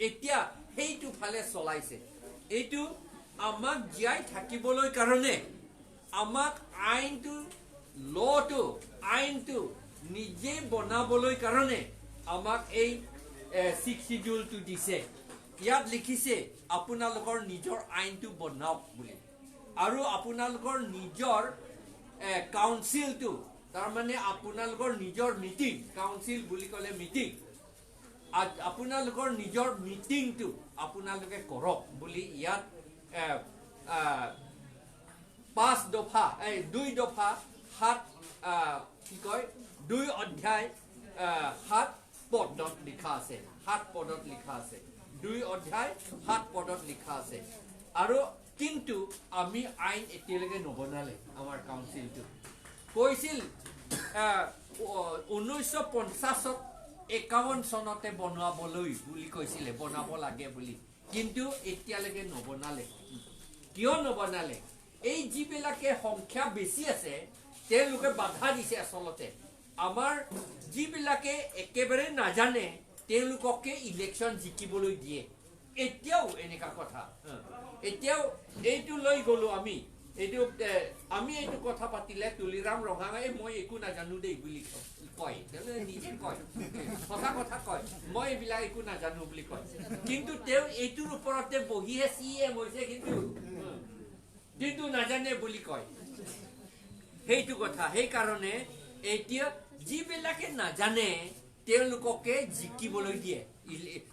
এতিয়া সেইটো ফালে চলাইছে। এইটো আমাক জীয়াই থাকিবলৈ কাৰণে আমাক আইনটো লটো আইনটো নিজে বনাবলৈ কাৰণে আমাক এই ছিক্স শিডিউলটো দিছে। ইয়াত লিখিছে আপোনালোকৰ নিজৰ আইনটো বনাওক বুলি আৰু আপোনালোকৰ নিজৰ কাউন্সিলটো, তাৰমানে আপোনালোকৰ নিজৰ মিটিং, কাউন্সিল বুলি ক'লে মিটিং, আপোনালোকৰ নিজৰ মিটিংটো আপোনালোকে কৰক বুলি ইয়াত 5 দফা, এই 2 দফা 7 কি কয় 2 অধ্যায় 7 পদত লিখা আছে, 7 পদত লিখা আছে, 2 অধ্যায় 7 পদত লিখা আছে। আৰু কিন্তু আমি আইন এতিয়ালৈকে নবনালে। আমাৰ কাউন্সিলটো কৈছিল 1950 51 চনতে বনাবলৈ বুলি কৈছিলে, বনাব লাগে বুলি, কিন্তু এতিয়ালৈকে নবনালে। কিয় নবনালে? এই যিবিলাকে সংখ্যা বেছি আছে তেওঁলোকে বাধা দিছে। আচলতে আমাৰ যিবিলাকে একেবাৰে নাজানে তেওঁলোককে ইলেকশ্যন জিকিবলৈ দিয়ে। এতিয়াও এনেকুৱা কথা, এতিয়াও এইটো লৈ গ'লো আমি, এইটো আমি এইটো কথা পাতিলে তুলিৰাম ৰঙাই মই একো নাজানো দেই বুলি কয়, তেওঁলোকে নিজে কয়, সঁচা কথা কয়, মই এইবিলাক একো নাজানো বুলি কয়। কিন্তু তেওঁ এইটোৰ ওপৰতে বহিহে চি এম হৈছে, কিন্তু নাজানে বুলি কয়। সেইটো কথা। সেইকাৰণে এতিয়া যিবিলাকে নাজানে তেওঁলোককে জিকিবলৈ দিয়ে,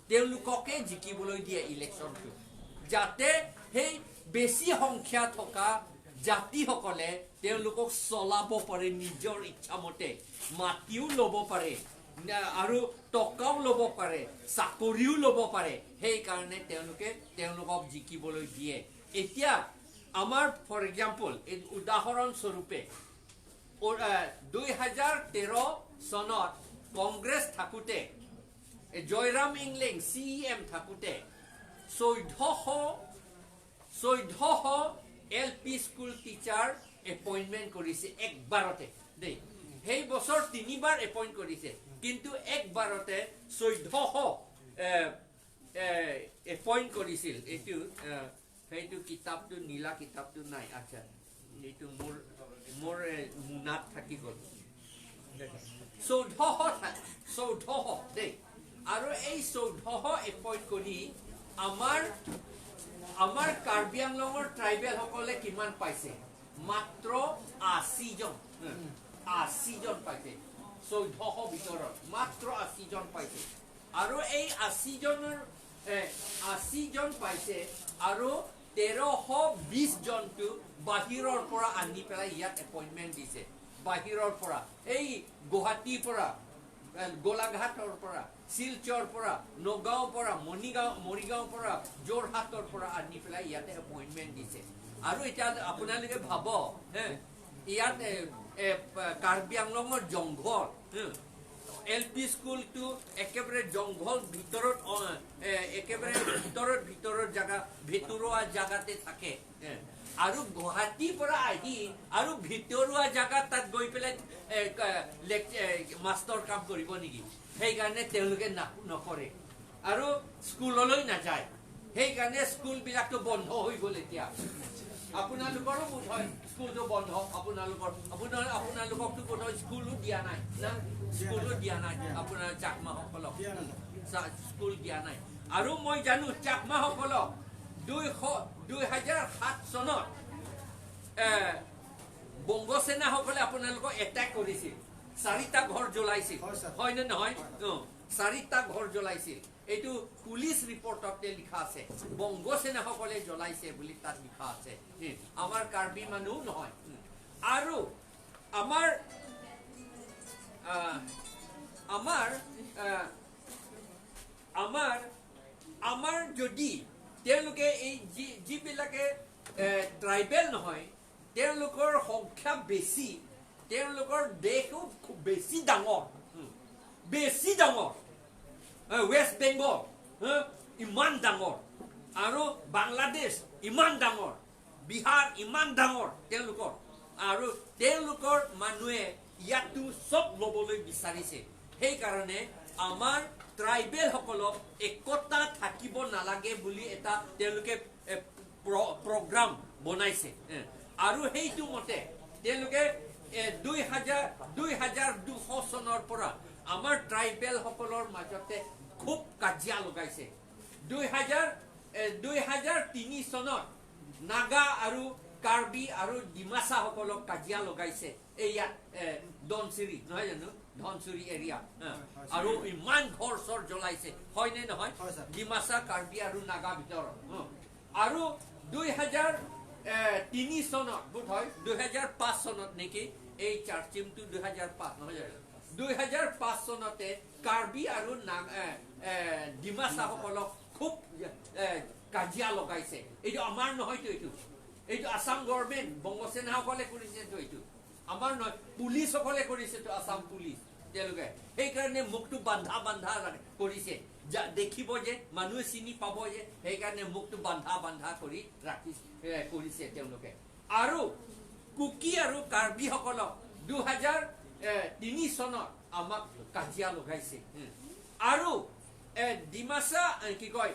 তেওঁলোককে জিকিবলৈ দিয়ে ইলেকশ্যনটো, যাতে সেই বেছি সংখ্যা থকা জাতিসকলে তেওঁলোকক চলাব পাৰে নিজৰ ইচ্ছামতে, মাটিও ল'ব পাৰে আৰু টকাও ল'ব পাৰে, চাকৰিও ল'ব পাৰে। সেইকাৰণে তেওঁলোকে তেওঁলোকক জিকিবলৈ দিয়ে। এতিয়া আমাৰ ফৰ এক্সাম্পল উদাহৰণস্বৰূপে 2013 চনত কংগ্ৰেছ থাকোঁতে জয়ৰাম ইংলেং চি এম থাকোঁতে 1400 L P school teacher appointment কৰিছে একবাৰতে দেই। সেই বছৰ 3বাৰ এপইণ্ট কৰিছে, কিন্তু একবাৰতে 1400 এপইণ্ট কৰিছিল। এইটো সেইটো কিতাপটো নীলা কিতাপটো নাই। আচ্ছা, এইটো মোৰ মোৰ মোনাত থাকি গ'ল। 1400 দেই। আৰু এই 1400 এপইণ্ট কৰি আমাৰ আমাৰ কাৰ্বি আংলঙৰ ট্ৰাইবেলসকলে কিমান পাইছে? মাত্ৰ 80 জন, 80 জন পাইছে। 1400 ভিতৰত মাত্ৰ 80 জন পাইছে। আৰু এই 80 জনৰ 80 জন পাইছে আৰু 1320 জনটো বাহিৰৰ পৰা আনি পেলাই ইয়াত এপইণ্টমেণ্ট দিছে। বাহিৰৰ পৰা, এই গুৱাহাটীৰ পৰা, গোলাঘাটৰ পৰা, শিলচৰ পৰা, নগাঁৱৰ পৰা, মণিগাঁও মৰিগাঁৱৰ পৰা, যোৰহাটৰ পৰা আনি পেলাই ইয়াতে এপইণ্টমেণ্ট দিছে। আৰু এতিয়া আপোনালোকে ভাবক হে, ইয়াত কাৰ্বি আংলঙৰ জংঘল, এল পি স্কুলটো একেবাৰে জংঘল ভিতৰত, একেবাৰে ভিতৰত ভিতৰত জাগা, ভিতৰুৱা জাগাতে থাকে। আৰু গুৱাহাটীৰ পৰা আহি আৰু ভিতৰুৱা জাগাত তাত গৈ পেলাই মাষ্টৰ কাম কৰিব নেকি? সেইকাৰণে তেওঁলোকে নকৰে আৰু স্কুললৈ নাযায়। সেইকাৰণে স্কুলবিলাকতো বন্ধ হৈ গ'ল। এতিয়া আপোনালোকৰো বোধ হয় স্কুলটো বন্ধ। আপোনালোককতো বোধ হয় স্কুলো দিয়া নাই না? স্কুলো দিয়া নাই আপোনাৰ চাকমাসকলক, স্কুল দিয়া নাই। আৰু মই জানো চাকমাসকলক 2007 চনত বংগসেনাসকলে আপোনালোকক এটেক কৰিছিল, চাৰিটা ঘৰ জ্বলাইছিল, হয়নে নহয়? চাৰিটা ঘৰ জ্বলাইছিল। এইটো পুলিচ ৰিপৰ্টতে লিখা আছে, বংগসেনাসকলে জ্বলাইছে বুলি তাত লিখা আছে, আমাৰ কাৰ্বি মানুহ নহয়। আৰু আমাৰ আমাৰ আমাৰ আমাৰ যদি তেওঁলোকে এই যিবিলাকে ট্ৰাইবেল নহয়, তেওঁলোকৰ সংখ্যা বেছি, তেওঁলোকৰ দেশো খুব বেছি ডাঙৰ, বেছি ডাঙৰ। ৱেষ্ট বেংগল ইমান ডাঙৰ আৰু বাংলাদেশ ইমান ডাঙৰ, বিহাৰ ইমান ডাঙৰ তেওঁলোকৰ। আৰু তেওঁলোকৰ মানুহে ইয়াতো চব ল'বলৈ বিচাৰিছে। সেইকাৰণে আমাৰ ট্ৰাইবেলসকলক একতা থাকিব নালাগে বুলি এটা তেওঁলোকে প্ৰগ্ৰাম বনাইছে। আৰু সেইটো মতে তেওঁলোকে 2200 চনৰ পৰা আমাৰ ট্ৰাইবেলসকলৰ মাজতে খুব কাজিয়া লগাইছে। 2003 চনত নাগা আৰু কাৰ্বি আৰু ডিমাচাসকলক কাজিয়া লগাইছে এই ইয়াত ধনচিৰি, নহয় জানো? ধনচিৰি এৰিয়া। আৰু ইমান ঘৰ চৰ জ্বলাইছে, হয়নে নহয়? ডিমাচা, কাৰ্বি আৰু নাগা ভিতৰত। আৰু 2003 চনত বোধ হয়, 2005 চনত নেকি, এই চাৰ্চিমটো 2005 নহয় জানো? 2005 চনতে কাৰ্বি আৰু ডিমাচাসকলক খুব কাজিয়া লগাইছে। এইটো আমাৰ নহয়তো, এইটো এইটো আছাম গভৰ্ণমেণ্ট, বংগসেনাসকলে কৰিছেতো, এইটো আমাৰ নহয়, পুলিচসকলে কৰিছেতো, আছাম পুলিচ তেওঁলোকে। সেইকাৰণে মুখটো বান্ধা বান্ধা কৰিছে, দেখিব যে মানুহে চিনি পাব যে, সেইকাৰণে মুখটো বান্ধা বান্ধা কৰি ৰাখি কৰিছে তেওঁলোকে। আৰু কুকি আৰু কাৰ্বিসকলক 2003 চনত আমাক কাজিয়া লগাইছে। আৰু ডিমাচা কি কয়,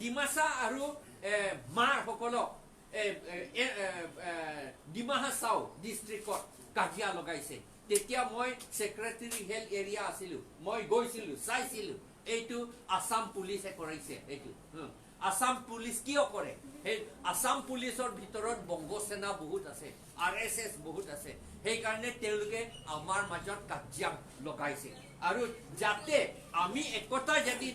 ডিমাচা আৰু মাৰসকলক ডিমা হাছাও ডিষ্ট্ৰিক্টত কাজিয়া লগাইছে। তেতিয়া মই ছেক্ৰেটাৰী হেল্থ এৰিয়া আছিলো, মই গৈছিলো, চাইছিলো। এইটো আছাম পুলিচে কৰাইছে। এইটো আছাম পুলিচ কিয় কৰে? সেই আছাম পুলিচৰ ভিতৰত বংগসেনা বহুত আছে, আৰএছএছ বহুত আছে। সেইকাৰণে তেওঁলোকে আমাৰ মাজত কাজিয়া লগাইছে আৰু যাতে আমি একতা যদি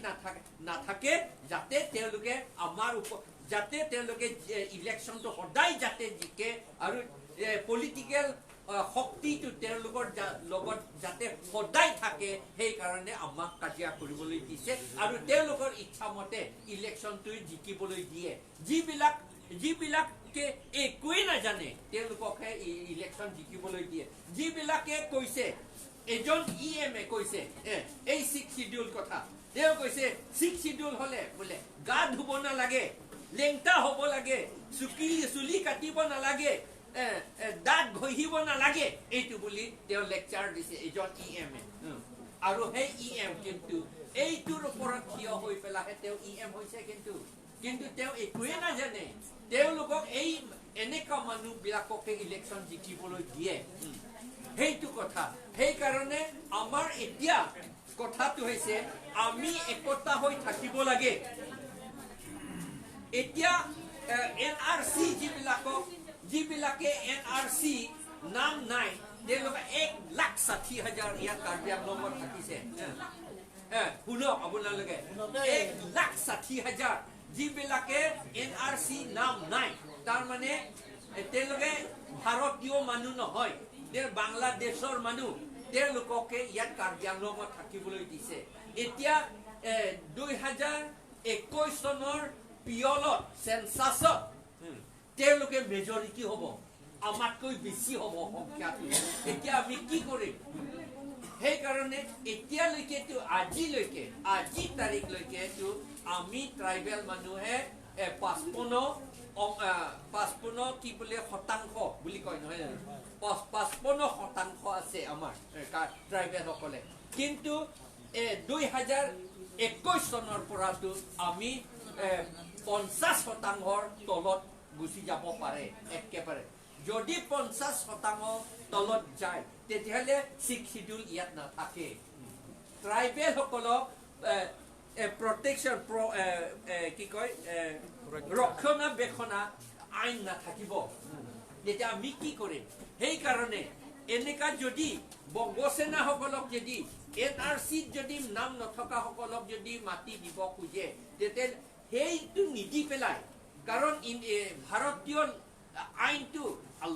নাথাকে, যাতে তেওঁলোকে আমাৰ ওপৰত, যাতে তেওঁলোকে ইলেকশ্যনটো সদায় যাতে জিকে আৰু পলিটিকেল শক্তিটো তেওঁলোকৰ লগত যাতে সদায় থাকে, সেইকাৰণে আমাক কাজিয়া কৰিবলৈ দিছে আৰু তেওঁলোকৰ ইচ্ছামতে ইলেকশ্যনটো জিকিবলৈ দিয়ে। যিবিলাকে একোৱেই নাজানে, তেওঁলোককহে ইলেকশ্যন জিকিবলৈ দিয়ে। যিবিলাকে কৈছে, এজন ই এম এ কৈছে এই ছিক্স চিডিউল কথা, তেওঁ কৈছে ছিক্স চিডিউল হলে বোলে গা ধুব নালাগে, লেংটা হ'ব লাগে, চুলি কাটিব নালাগে, দাঁত ঘঁহিব নালাগে, এইটো বুলি তেওঁ লেকচাৰ দিছে এজন ই এম এ। আৰু সেই ই এম কিন্তু এইটোৰ ওপৰত থিয় হৈ পেলাইহে তেওঁ ই এম হৈছে। কিন্তু কিন্তু তেওঁ একোৱে নাজানে। তেওঁলোকক এই এনেকুৱা মানুহবিলাককে ইলেকশ্যন জিকিবলৈ দিয়ে, সেইটো কথা। সেইকাৰণে আমাৰ এতিয়া কথাটো হৈছে আমি একতা হৈ থাকিব লাগে। এতিয়া এন আৰ চি যিবিলাকে এন আৰ চি নাম নাই, তেওঁলোকে 1,60,000 ইয়াত কাৰ্বি আংলঙত থাকিছে। শুনক আপোনালোকে, 1,60,000 যিবিলাকে এন আৰ চি নাম নাই, তাৰমানে তেওঁলোকে ভাৰতীয় মানুহ নহয়, তেওঁ বাংলাদেশৰ মানুহ, তেওঁলোককে ইয়াত কাৰ্বি আংলঙত থাকিবলৈ দিছে। এতিয়া 2021 চনৰ পিয়লত চেঞ্চাছত তেওঁলোকে মেজৰিটি হ'ব, আমাতকৈ বেছি হ'ব সংখ্যাটো। এতিয়া আমি কি কৰিম? সেইকাৰণে এতিয়ালৈকেতো আজিলৈকে আজি তাৰিখলৈকেতো আমি ট্ৰাইবেল মানুহে 55 কি বোলে শতাংশ বুলি কয় নহয় জানো, 55% আছে আমাৰ ট্ৰাইবেলসকলে। কিন্তু 2021 চনৰ পৰাতো আমি 50% তলত গুচি যাব পাৰে একেবাৰে। যদি 50% তলত যায় তেতিয়াহ'লে ছিক্স শিডিউল ইয়াত নাথাকে। ট্ৰাইবেলসকলক প্ৰটেকশ্যন কি কয় ৰক্ষণাবেক্ষণা আইন নাথাকিব, তেতিয়া আমি কি কৰিম? সেইকাৰণে এনেকা যদি বংগসেনাসকলক যদি এন আৰ চিত যদি নাম নথকাসকলক যদি মাটি দিব খোজে, তেতিয়া সেইটো নিদি পেলাই, কাৰণ ভাৰতীয় আইনটো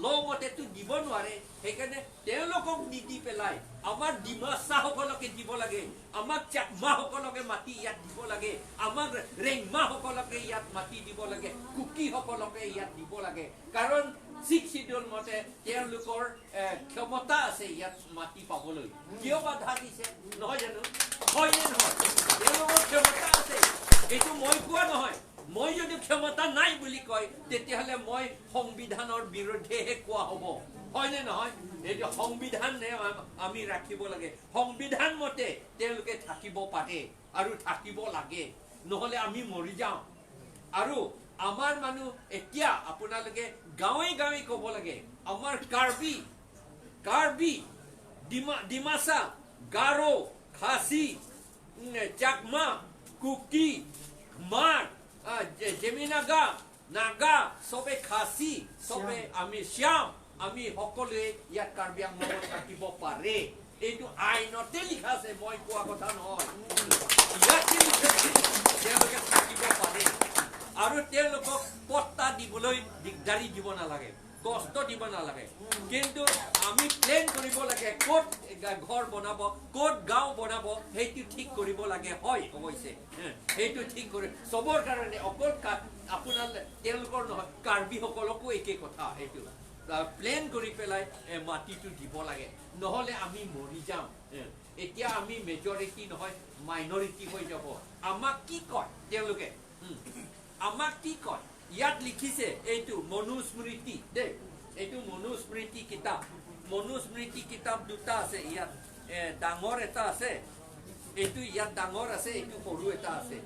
ল মতেতো দিব নোৱাৰে, সেইকাৰণে তেওঁলোকক নিদি পেলাই আমাৰ ডিমাচাসকলকে দিব লাগে, আমাক চাকমাসকলকে মাটি ইয়াত দিব লাগে, আমাক ৰেংমাসকলকে ইয়াত মাটি দিব লাগে, কুকিসকলকে ইয়াত দিব লাগে। কাৰণ ছিক্স শিডিউল মতে তেওঁলোকৰ ক্ষমতা আছে ইয়াত মাটি পাবলৈ। কিয় বাধা দিছে নহয় জানো? হয়নে নহয়? তেওঁলোকৰ ক্ষমতা আছে, এইটো মই কোৱা নহয়। মই যদি ক্ষমতা নাই বুলি কয় তেতিয়াহ'লে মই সংবিধানৰ বিৰুদ্ধেহে কোৱা হ'ব, হয়নে নহয়? এইটো সংবিধান আমি ৰাখিব লাগে, সংবিধান মতে তেওঁলোকে থাকিব পাৰে আৰু থাকিব লাগে, নহ'লে আমি মৰি যাওঁ। আৰু আমাৰ মানুহ এতিয়া আপোনালোকে গাঁৱে গাঁৱে ক'ব লাগে, আমাৰ কাৰ্বি, কাৰ্বি, ডিমাচা, গাৰো, খাচী, চাকমা, কুকি, মাৰ, জেমিনাগা, নাগা, চবে খাচী, চবে আমি শ্যাম, আমি সকলোৱে ইয়াত কাৰ্বি আংলঙত থাকিব পাৰে। এইটো আইনতে লিখা আছে, মই কোৱা কথা নহয়, ইয়াতে লিখা আছে তেওঁলোকে থাকিব পাৰে। আৰু তেওঁলোকক পট্টা দিবলৈ দিগদাৰি দিব নালাগে, কষ্ট দিব নালাগে। কিন্তু আমি প্লেন কৰিব লাগে ক'ত ঘৰ বনাব, ক'ত গাঁও বনাব, সেইটো ঠিক কৰিব লাগে। হয় অৱশ্যে সেইটো ঠিক কৰি চবৰ কাৰণে, অকল আপোনাৰ তেওঁলোকৰ নহয়, কাৰ্বিসকলকো একে কথা। সেইটো প্লেন কৰি পেলাই মাটিটো দিব লাগে, নহ'লে আমি মৰি যাম। এতিয়া আমি মেজৰিটি নহয় মাইনৰিটি হৈ যাব। আমাক কি কয় তেওঁলোকে? আমাক কি কয়? ইয়াত লিখিছে এইটো মনুস্মৃতি দেই, এইটো মনুস্মৃতি কিতাপ। মনুস্মৃতি কিতাপ দুটা আছে ইয়াত, ডাঙৰ এটা আছে, এইটো ইয়াত ডাঙৰ আছে, এইটো সৰু এটা আছে।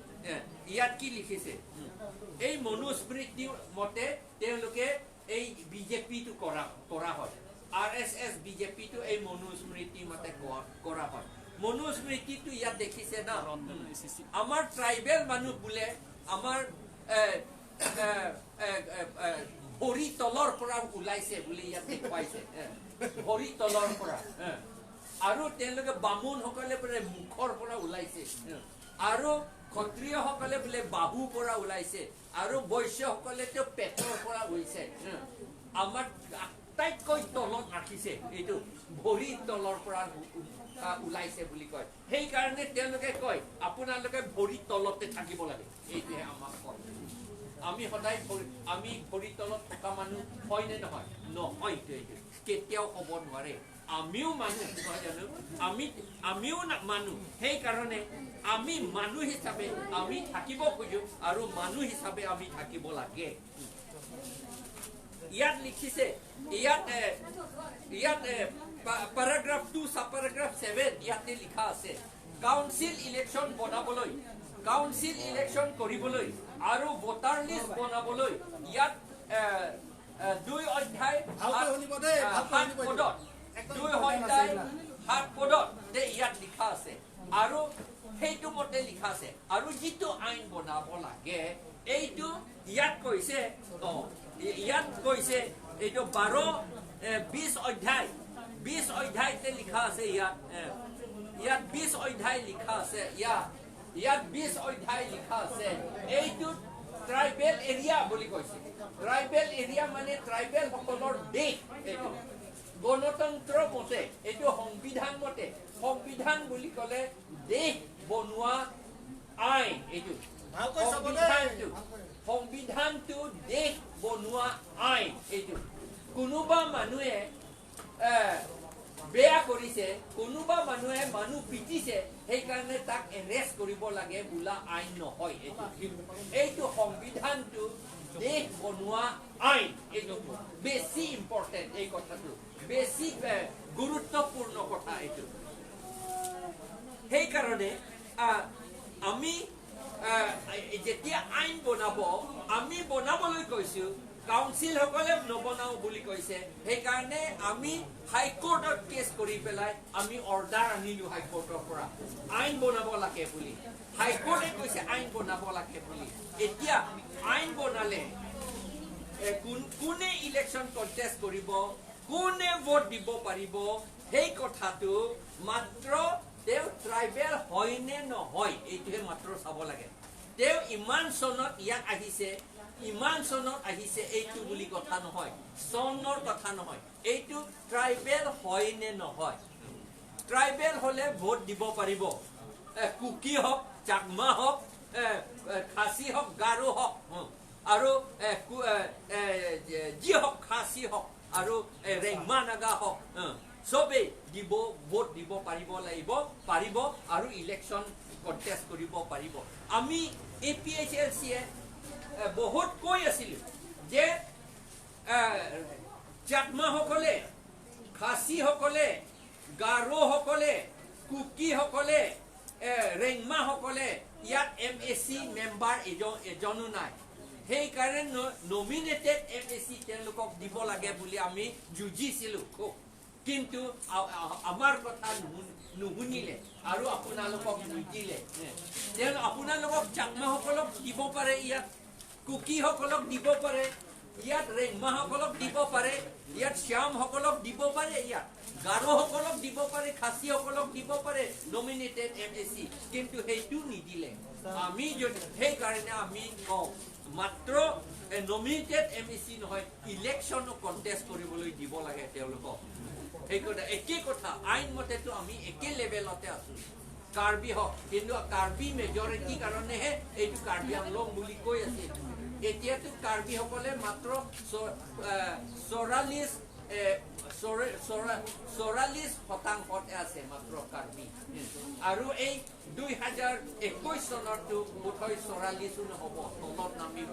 ইয়াত কি লিখিছে? এই মনুস্মৃতি মতে তেওঁলোকে এই বিজেপিটো কৰা হয়, আৰ এছ এছ বিজেপিটো এই মনুস্মৃতি মতে কৰা হয়। মনুস্মৃতিটো ইয়াত দেখিছে না, আমাৰ ট্ৰাইবেল মানুহ বোলে আমাৰ ভৰি তলৰ পৰা ওলাইছে বুলি ইয়াত দেখুৱাইছে, ভৰি তলৰ পৰা। আৰু তেওঁলোকে বামুণসকলে বোলে মুখৰ পৰা ওলাইছে, আৰু ক্ষত্ৰিয়সকলে বোলে বাহুৰ পৰা ওলাইছে, আৰু বৈশ্যসকলে তেওঁ পেটৰ পৰা ওলাইছে। আমাক আটাইতকৈ তলত ৰাখিছে, এইটো ভৰি তলৰ পৰা ওলাইছে বুলি কয়। সেইকাৰণে তেওঁলোকে কয় আপোনালোকে ভৰি তলতে থাকিব লাগে, এইটোহে আমাক কয়। আমি সদায় আমি ভৰি তলত থকা মানুহ হয় নে নহয়? নহয়, এইটো কেতিয়াও হ'ব নোৱাৰে। আমিও মানুহ নহয় জানো? আমিও মানুহ। সেইকাৰণে আমি মানুহ হিচাপে আমি থাকিব খোজো আৰু মানুহ হিচাপে আমি থাকিব লাগে। ইয়াত লিখিছে, ইয়াত ইয়াত পেৰাগ্ৰাফ 2 সাব পেৰাগ্ৰাফ 7 ইয়াতে লিখা আছে, কাউন্সিল ইলেকশ্যন বনাবলৈ, কাউন্সিল ইলেকশ্যন কৰিবলৈ আৰু ভোটাৰ লিষ্ট বনাবলৈ ইয়াত 2 অধ্যায় 7 পদত 2 অধ্যায় 7 পদত ইয়াত লিখা আছে আৰু সেইটো মতে লিখা আছে। আৰু যিটো আইন বনাব লাগে এইটো ইয়াত কৈছে, ইয়াত কৈছে এইটো 12 20 অধ্যায় 20 অধ্যায়তে লিখা আছে। ইয়াত ইয়াত 20 অধ্যায় লিখা আছে, ইয়াত 20 অধ্যায় লিখা আছে। এইটো ট্ৰাইবেল এৰিয়া বুলি কৈছে। ট্ৰাইবেল এৰিয়া মানে ট্ৰাইবেল সকলৰ দেশ। এইটো গণতন্ত্ৰ মতে, এইটো সংবিধান মতে, সংবিধান বুলি ক'লে দেশ বনোৱা আইন। এইটো সংবিধানটো দেশ বনোৱা আইন। এইটো কোনোবা মানুহে বেয়া কৰিছে, কোনোবা মানুহে মানুহ পিটিছে, সেইকাৰণে তাক এৰেষ্ট কৰিব লাগে বোলা আইন নহয়। এইটো এইটো সংবিধানটো দেশ বনোৱা আইন। এইটো বেছি ইম্পৰ্টেণ্ট, এই কথাটো বেছি গুৰুত্বপূৰ্ণ কথা এইটো। সেইকাৰণে আমি যেতিয়া আইন বনাব, আমি বনাবলৈ কৈছো, কাউন্সিলসকলে নবনাও বুলি কৈছে। সেইকাৰণে আমি হাইকোৰ্টত কেছ কৰি পেলাই আমি অৰ্ডাৰ আনিলো হাইকোৰ্টৰ পৰা আইন বনাব লাগে বুলি। হাইকোৰ্টে কৈছে আইন বনাব লাগে বুলি। এতিয়া আইন বনালে কোনে ইলেকশ্যন কণ্টেষ্ট কৰিব, কোনে ভোট দিব পাৰিব, সেই কথাটো মাত্ৰ তেওঁ ট্ৰাইবেল হয় নে নহয় এইটোহে মাত্ৰ চাব লাগে। তেওঁ ইমান চনত ইয়াত আহিছে, ইমান চনত আহিছে এইটো বুলি কথা নহয়, চনৰ কথা নহয়, এইটো ট্ৰাইবেল হয় নে নহয়। ট্ৰাইবেল হলে ভোট দিব পাৰিব, কুকি হওক, চাকমা হওক, খাচী হওক, গাৰো হওক, আৰু যি হওক, খাচী হওক আৰু ৰেংমা নাগা হওক, চবেই দিব, ভোট দিব পাৰিব লাগিব, পাৰিব আৰু ইলেকশ্যন কণ্টেষ্ট কৰিব পাৰিব। আমি APHLCয়ে বহুত কৈ আছিলো যে চাকমাসকলে, খাচীসকলে, গাৰোসকলে, কুকিসকলে, ৰেংমাসকলে ইয়াত MAC member এজনো নাই। সেইকাৰণে নমিনেটেড MAC তেওঁলোকক দিব লাগে বুলি আমি যুঁজিছিলো খুব, কিন্তু আমাৰ কথা নুশুনিলে আৰু আপোনালোকক নিদিলে। তেওঁ আপোনালোকক চাকমাসকলক দিব পাৰে, ইয়াত কুকিসকলক দিব পাৰে, ইয়াত ৰেংমাসকলক দিব পাৰে, ইয়াত শ্যামসকলক দিব পাৰে, ইয়াত গাৰোসকলক দিব পাৰে, খাচীসকলক দিব পাৰে নমিনেটেড MAC, কিন্তু সেইটো নিদিলে। আমি যদি সেইকাৰণে আমি কওঁ মাত্ৰ নমিনেটেড MAC নহয়, ইলেকশ্যনো কণ্টেষ্ট কৰিবলৈ দিব লাগে তেওঁলোকক। সেই কথা একে কথা, আইন মতেতো আমি একে লেভেলতে আছো, কাৰ্বি হওক, কিন্তু কাৰ্বি মেজৰিটি কাৰণেহে এইটো কাৰ্বি আংলং বুলি কৈ আছিল। এতিয়াতো কাৰ্বিসকলে মাত্ৰ 44% আছে মাত্ৰ কাৰ্বি, আৰু এই 2021 চনততো বোধহয় 44ও নহ'ব, তলত নামিব,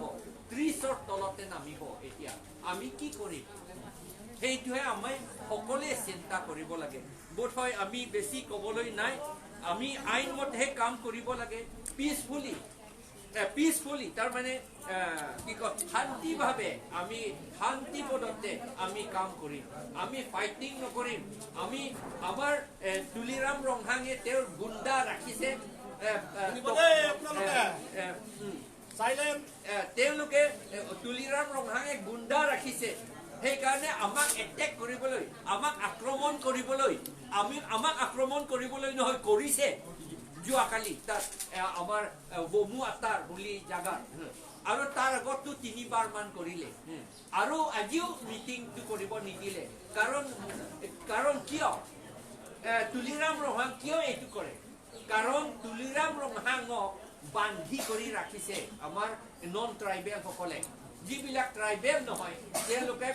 30ৰ তলতে নামিব। এতিয়া আমি কি কৰিম সেইটোহে আমি সকলোৱে চিন্তা কৰিব লাগে। বোধহয় আমি বেছি ক'বলৈ নাই, আমি আইনমতেহে কাম কৰিব লাগে, পিচফুলি, পিচফুলি, তাৰমানে কি কয়, শান্তিভাৱে আমি শান্তি পদতে আমি কাম কৰিম, আমি ফাইটিং নকৰিম। আমি আমাৰ তুলিৰাম ৰংহাঙে তেওঁৰ গুণ্ডা ৰাখিছে, তেওঁলোকে তুলিৰাম ৰংহাঙে গুণ্ডা ৰাখিছে, সেইকাৰণে আমাক এটেক কৰিবলৈ, আমাক আক্ৰমণ কৰিবলৈ, আমি আমাক আক্ৰমণ কৰিবলৈ নহয়, কৰিছে যোৱাকালি তাত আমাৰ বমু আতাৰ বুলি জাগাত, আৰু তাৰ আগততো 3বাৰ মান কৰিলে, আৰু আজিও মিটিংটো কৰিব নিদিলে। কাৰণ কিয় তুলিৰাম ৰংহাং কিয় এইটো কৰে? কাৰণ তুলিৰাম ৰংহাঙক বান্ধি কৰি ৰাখিছে আমাৰ নন ট্ৰাইবেলসকলে, যিবিলাক ট্ৰাইবেল নহয় তেওঁলোকে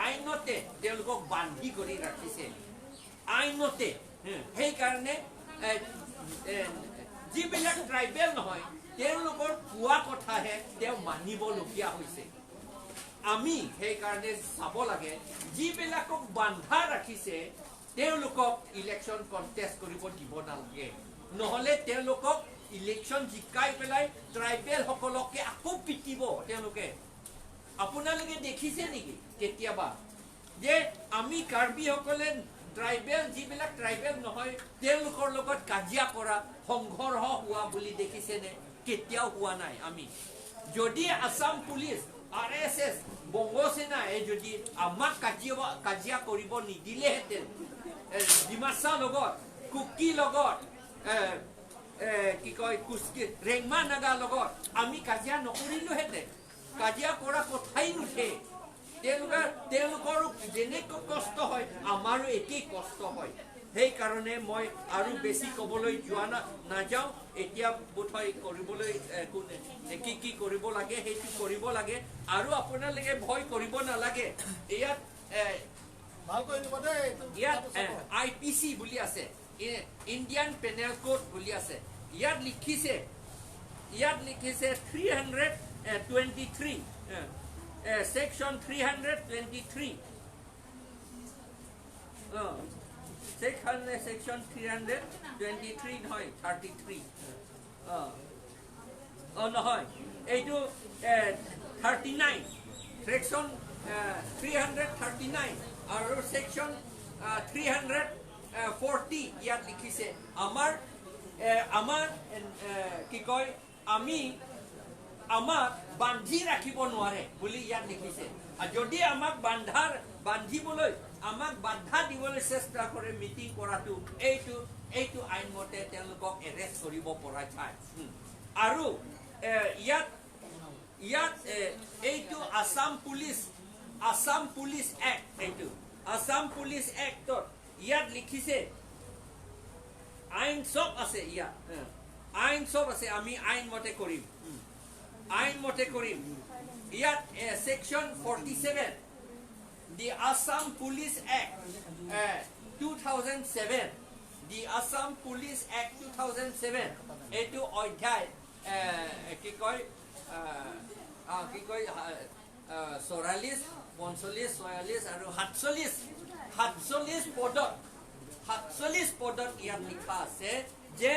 আইনতে তেওঁলোকক বান্ধি কৰি ৰাখিছে আইনতে। সেইকাৰণে যিবিলাক ট্ৰাইবেল নহয় তেওঁলোকৰ কোৱা কথাহে তেওঁ মানিবলগীয়া হৈছে। আমি সেইকাৰণে চাব লাগে যিবিলাকক বান্ধা ৰাখিছে তেওঁলোকক ইলেকশ্যন কণ্টেষ্ট কৰিব দিব নালাগে, নহ'লে তেওঁলোকক ইলেকশ্যন জিকাই পেলাই ট্ৰাইবেলসকলকে আকৌ পিটিব তেওঁলোকে। আপোনালোকে দেখিছে নেকি কেতিয়াবা যে আমি কাৰ্বিসকলে ট্ৰাইবেল যিবিলাক ট্ৰাইবেল নহয় তেওঁলোকৰ লগত কাজিয়া কৰা, সংঘৰ্ষ হোৱা বুলি দেখিছেনে? কেতিয়াও হোৱা নাই। আমি যদি আছাম পুলিচ, আৰএছএছ, বংগসেনাই যদি আমাক কাজিয়া কৰিব নিদিলেহেঁতেন, ডিমাচা লগত, কুকি লগত, কি কয় কুচকি ৰেংমা নাগা লগত আমি কাজিয়া নকৰিলোহেঁতেন। কাজিয়া কৰা কথাই নুঠে। তেওঁলোকৰো যেনেকৈ কষ্ট হয় আমাৰো একেই কষ্ট হয়। সেইকাৰণে মই আৰু বেছি ক'বলৈ যোৱা নাযাওঁ। এতিয়া বোধহয় কৰিবলৈ কি কি কৰিব লাগে সেইটো কৰিব লাগে আৰু আপোনালোকে ভয় কৰিব নালাগে। ইয়াত ইয়াত IPC বুলি আছে, ইণ্ডিয়ান পেনেল কোড বুলি আছে। ইয়াত লিখিছে 323, section 323, section 323 নহয় 33, নহয় এইটো 39, ছেকশ্যন 339 আৰু ছেকশ্যন 340 ইয়াত লিখিছে। আমাৰ আমাৰ কি কয় আমি আমাক বান্ধি ৰাখিব নোৱাৰে বুলি ইয়াত লিখিছে। যদি আমাক বান্ধিবলৈ আমাক বাধা দিবলৈ চেষ্টা কৰে মিটিং কৰাটো, এইটো আইনমতে তেওঁলোকক এৰেষ্ট কৰিব পৰা যায়। আৰু ইয়াত ইয়াত এইটো আছাম পুলিচ এক্ট, এইটো আছাম পুলিচ এক্টত ইয়াত লিখিছে, আইন চব আছে ইয়াত, আইন চব আছে, আমি আইনমতে কৰিম, আইনমতে কৰিম। ইয়াত section 47, the Assam Police Act 2007, the Assam Police Act 2007, এইটো অধ্যায় কি কয় 44, 45, 46 আৰু 47 পদত, 47 পদত ইয়াত লিখা আছে যে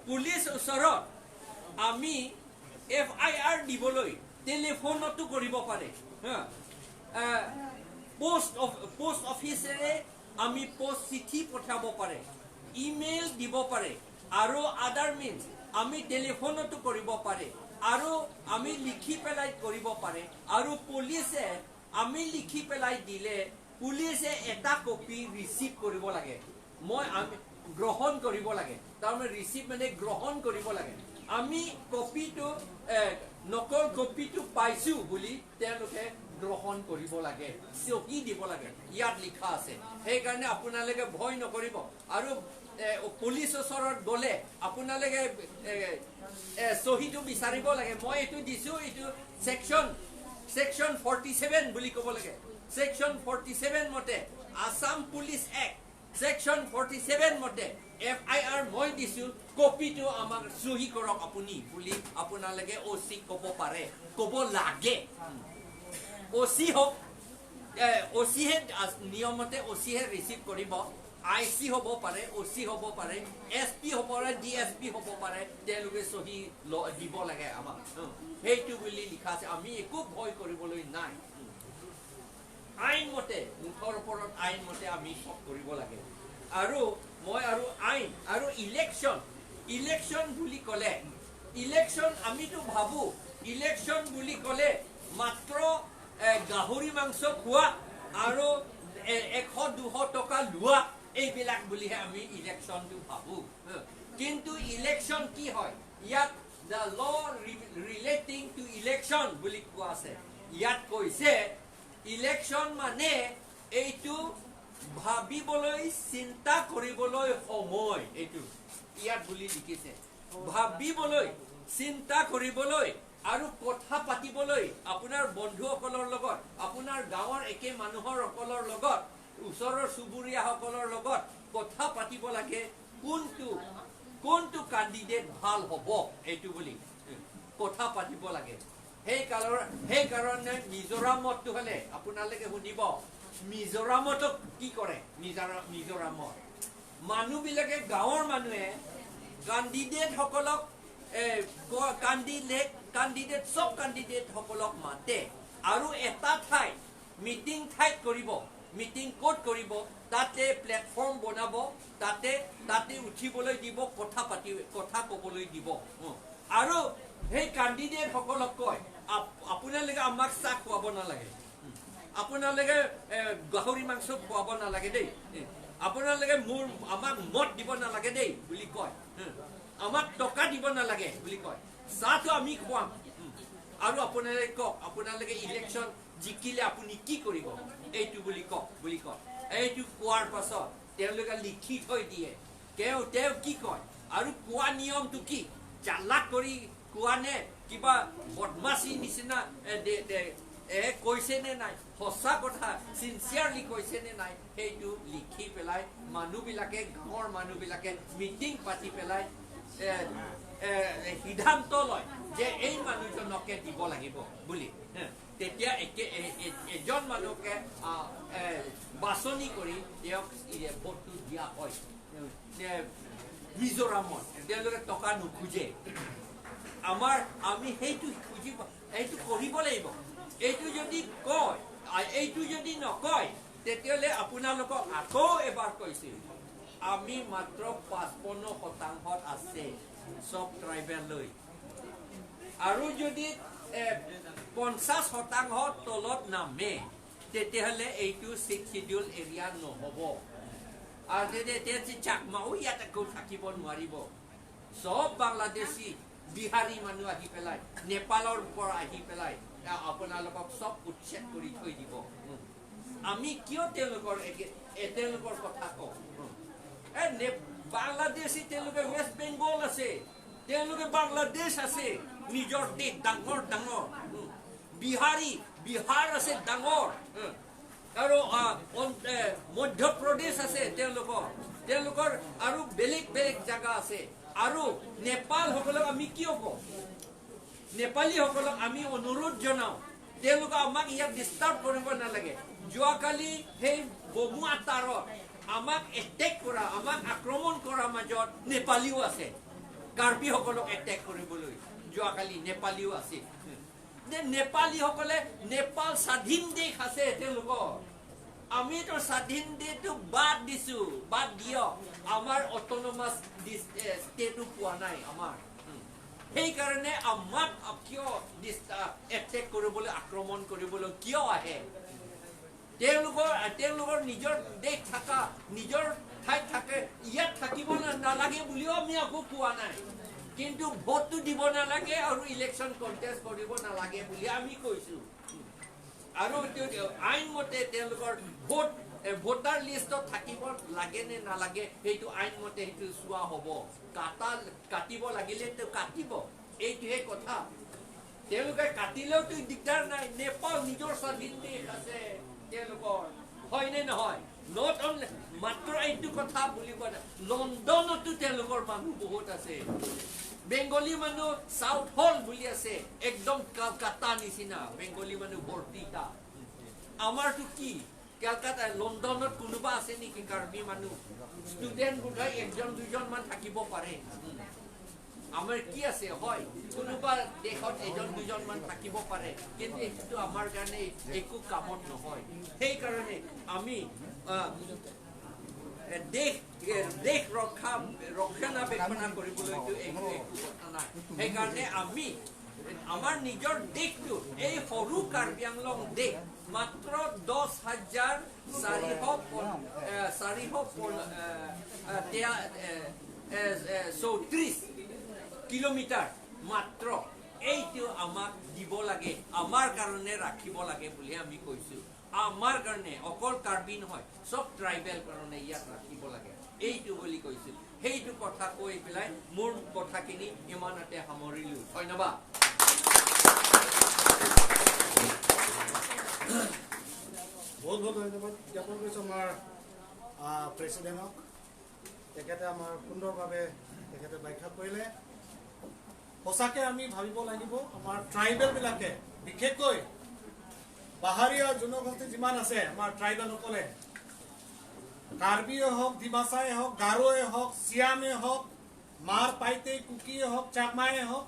পুলিচ ওচৰত আমি FIR দিবলৈ টেলিফোনতো কৰিব পাৰে, পোষ্ট অফিচেৰে আমি পোষ্ট চিঠি পঠাব পাৰে, ইমেইল দিব পাৰে আৰু আদাৰ মিনছ আমি টেলিফোনতো কৰিব পাৰে আৰু আমি লিখি পেলাই কৰিব পাৰে। আৰু পুলিচে আমি লিখি পেলাই দিলে পুলিচে এটা কপি ৰিচিভ কৰিব লাগে, আমি গ্ৰহণ কৰিব লাগে। তাৰমানে ৰিচিভ মানে গ্ৰহণ কৰিব লাগে। আমি কপিটো নকল কপিটো পাইছো বুলি তেওঁলোকে গ্ৰহণ কৰিব লাগে, চকী দিব লাগে, ইয়াত লিখা আছে। সেইকাৰণে আপোনালোকে ভয় নকৰিব। আৰু পুলিচ ওচৰত গ'লে আপোনালোকে চহীটো বিচাৰিব লাগে, মই এইটো দিছো, এইটো ছেকশ্যন 47 বুলি ক'ব লাগে। ছেকশ্যন 47 মতে আছাম পুলিচ এক্ট ছেকশ্যন 47 মতে FIR মই দিছো, কপিটো আমাক চহী কৰক আপুনি বুলি আপোনালোকে OC ক'ব পাৰে, ক'ব লাগে। OC হওক, OCহে নিয়মতে OCহে ৰিচিভ কৰিব, IC হ'ব পাৰে, OC হ'ব পাৰে, SP হ'ব পাৰে, DSP হ'ব পাৰে, তেওঁলোকে চহী দিব লাগে আমাক, সেইটো বুলি লিখা আছে। আমি একো ভয় কৰিবলৈ নাই, আইনমতে, মুঠৰ ওপৰত আইনমতে আমি চব কৰিব লাগে। আৰু মই আৰু আইন আৰু ইলেকশ্যন বুলি ক'লে, ইলেকশ্যন আমিতো ভাবোঁ ইলেকশ্যন বুলি ক'লে মাত্ৰ গাহৰি মাংস খোৱা আৰু 100-200 টকা লোৱা এইবিলাক বুলিহে আমি ইলেকশ্যনটো ভাবোঁ। কিন্তু ইলেকশ্যন কি হয়, ইয়াত the law relating to election বুলি কোৱা আছে। ইয়াত কৈছে ইলেকশ্যন মানে এইটো ভাবিবলৈ, চিন্তা কৰিবলৈ সময়, এইটো ইয়াত বুলি লিখিছে। ভাবিবলৈ, চিন্তা কৰিবলৈ আৰু কথা পাতিবলৈ আপোনাৰ বন্ধুসকলৰ লগত, আপোনাৰ গাঁৱৰ একে মানুহৰ সকলৰ লগত, ওচৰৰ চুবুৰীয়াসকলৰ লগত কথা পাতিব লাগে, কোনটো কেণ্ডিডেট ভাল হ'ব এইটো বুলি কথা পাতিব লাগে। সেইকাৰণে মিজোৰামতটো হ'লে আপোনালোকে শুনিব, মিজোৰামতো কি কৰে, মিজোৰামত মানুহবিলাকে, গাঁৱৰ মানুহে কাণ্ডিডেটসকলক কাণ্ডিডেট চব কাণ্ডিডেটসকলক মাতে আৰু এটা ঠাইত মিটিং ঠাইত কৰিব। মিটিং ক'ত কৰিব? তাতে প্লেটফৰ্ম বনাব, তাতে তাতে উঠিবলৈ দিব, কথা পাতি কথা ক'বলৈ দিব। আৰু সেই কাণ্ডিডেটসকলক কয়, আপোনালোকে আমাক চাহ খুৱাব নালাগে, আপোনালোকে গাহৰি মাংস খুৱাব নালাগে দেই, আপোনালোকে আমাক মত দিব নালাগে দেই বুলি কয়, আমাক টকা দিব নালাগে বুলি কয়, চাহটো আমি খুৱাম। আৰু আপোনালোকে কওক, আপোনালোকে ইলেকশ্যন জিকিলে আপুনি কি কৰিব এইটো বুলি কওক বুলি কয়। এইটো কোৱাৰ পাছত তেওঁলোকে লিখি থৈ দিয়ে তেওঁ কি কয় আৰু কোৱা নিয়মটো কি, চালাক কৰি কোৱা নে কিবা বদমাচি নিচিনা কৈছে নে নাই, সঁচা কথা চিনচিয়াৰলি কৈছে নে নাই, সেইটো লিখি পেলাই মানুহবিলাকে, গাঁৱৰ মানুহবিলাকে মিটিং পাতি পেলাই সিদ্ধান্ত লয় যে এই মানুহজনকে দিব লাগিব বুলি। তেতিয়া এজন মানুহকে বাছনি কৰি তেওঁক ভোটটো দিয়া হয়। মিজোৰামত তেওঁলোকে টকা নোখোজে। আমি সেইটো খুজিব, এইটো কৰিব লাগিব। এইটো যদি কয়, এইটো যদি নকয়, তেতিয়াহ'লে আপোনালোকক আকৌ এবাৰ কৈছোঁ, আমি মাত্ৰ 55% আছে চব ট্ৰাইবেল লৈ। আৰু যদি 50% তলত নামে, তেতিয়াহ'লে এইটো ছিক্স শিডিউল এৰিয়া নহ'ব। আৰু তেতিয়া চাকমাও ইয়াত একো থাকিব নোৱাৰিব। চব বাংলাদেশী বিহাৰী মানুহ আহি পেলাই, নেপালৰ পৰা আহি পেলাই আপোনালোকক চব উচ্ছেদ কৰি থৈ দিব। আমি কিয় তেওঁলোকৰ কথা কওঁ? বাংলাদেশী তেওঁলোকে ৱেষ্ট বেংগল আছে, তেওঁলোকে বাংলাদেশ আছে, নিজৰ দেশ ডাঙৰ ডাঙৰ। বিহাৰী বিহাৰ আছে ডাঙৰ, আৰু মধ্যপ্ৰদেশ আছে তেওঁলোকৰ, আৰু বেলেগ বেলেগ জাগা আছে। আৰু নেপালসকলক আমি কিয় কওঁ? নেপালীসকলক আমি অনুৰোধ জনাওঁ, তেওঁলোকে আমাক ইয়াত ডিষ্টাৰ্ব কৰিব নালাগে। যোৱাকালি সেই বমুৱা তাৰত আমাক এটেক কৰা, আমাক আক্ৰমণ কৰাৰ মাজত নেপালীও আছে। কাৰ্বিসকলক এটেক কৰিবলৈ যোৱাকালি নেপালীও আছিল। নেপালীসকলে, নেপাল স্বাধীন দেশ আছে তেওঁলোকৰ, আমিতো স্বাধীন দেশটো বাদ দিছো, বাদ দিয়ক, আমাৰ অট'নমাছ ষ্টেটো পোৱা নাই আমাৰ। সেইকাৰণে আমাক কিয় এটেক কৰিবলৈ, আক্ৰমণ কৰিবলৈ কিয় আহে? তেওঁলোকৰ নিজৰ দেশ থকা, নিজৰ ঠাইত থাকে, ইয়াত থাকিব নালাগে বুলিও আমি আকৌ কোৱা নাই, কিন্তু ভোটটো দিব নালাগে আৰু ইলেকশ্যন কণ্টেষ্ট কৰিব নালাগে বুলি আমি কৈছো। আৰু আইনমতে তেওঁলোকৰ ভোটাৰ লিষ্টত থাকিব লাগে নে নালাগে সেইটো আইনমতে সেইটো চোৱা হ'ব। কাটিব লাগিলে তেওঁ কাটিব, এইটোহে কথা। তেওঁলোকে কাটিলেওতো দিগদাৰ নাই, নেপাল নিজৰ স্বাধীন দেশ আছে তেওঁলোকৰ, হয়নে নহয়? Not only মাত্ৰ এইটো কথা বুলি কোৱা নাই, লণ্ডনতো তেওঁলোকৰ মানুহ বহুত আছে। বেংগলী মানুহ চাউথ হল বুলি আছে, একদম কাটা নিচিনা বেংগলী মানুহ ভৰ্তি তাত। আমাৰতো কি কেলকাতা লণ্ডনত কোনোবা আছে নেকি কাৰ্বি মানুহ? ষ্টুডেণ্ট বোধহয় একজন দুজনমান থাকিব পাৰে। আমাৰ কি আছে, হয় কোনোবা দেশত এজন দুজনমান থাকিব পাৰে, কিন্তু সেইটো আমাৰ কাৰণে একো কামত নহয়। সেইকাৰণে আমি দেশ দেশ ৰক্ষণাবেক্ষণা কৰিবলৈতো একো কথা নাই। সেইকাৰণে আমি আমাৰ নিজৰ দেশটো, এই সৰু কাৰ্বি আংলং দেশ মাত্ৰ 10,434 কিলোমিটাৰ মাত্ৰ, এইটো আমাক দিব লাগে, আমাৰ কাৰণে ৰাখিব লাগে বুলি আমি কৈছো। আমাৰ কাৰণে অকল কাৰ্বি নহয়, চব ট্ৰাইবেল কাৰণে ইয়াত ৰাখিব লাগে, এইটো বুলি কৈছো। সেইটো কথা কৈ পেলাই মোৰ কথাখিনি ইমানতে সামৰিলো। ধন্যবাদ।
বহুত বহুত ধন্যবাদ জ্ঞাপন কৰিছোঁ আমাৰ প্ৰেচিডেণ্টক। তেখেতে আমাৰ সুন্দৰভাৱে তেখেতে ব্যাখ্যা কৰিলে। সঁচাকৈ আমি ভাবিব লাগিব, আমাৰ ট্ৰাইবেলবিলাকে বিশেষকৈ পাহাৰীয়া জনগোষ্ঠী যিমান আছে আমাৰ ট্ৰাইবেলসকলে, কাৰ্বিয়ে হওক, ডিমাচাই হওক, গাৰোৱে হওক, চিয়ামে হওক,
মাৰ পাইতে কুকিয়ে হওক চাকমায়ে হওক,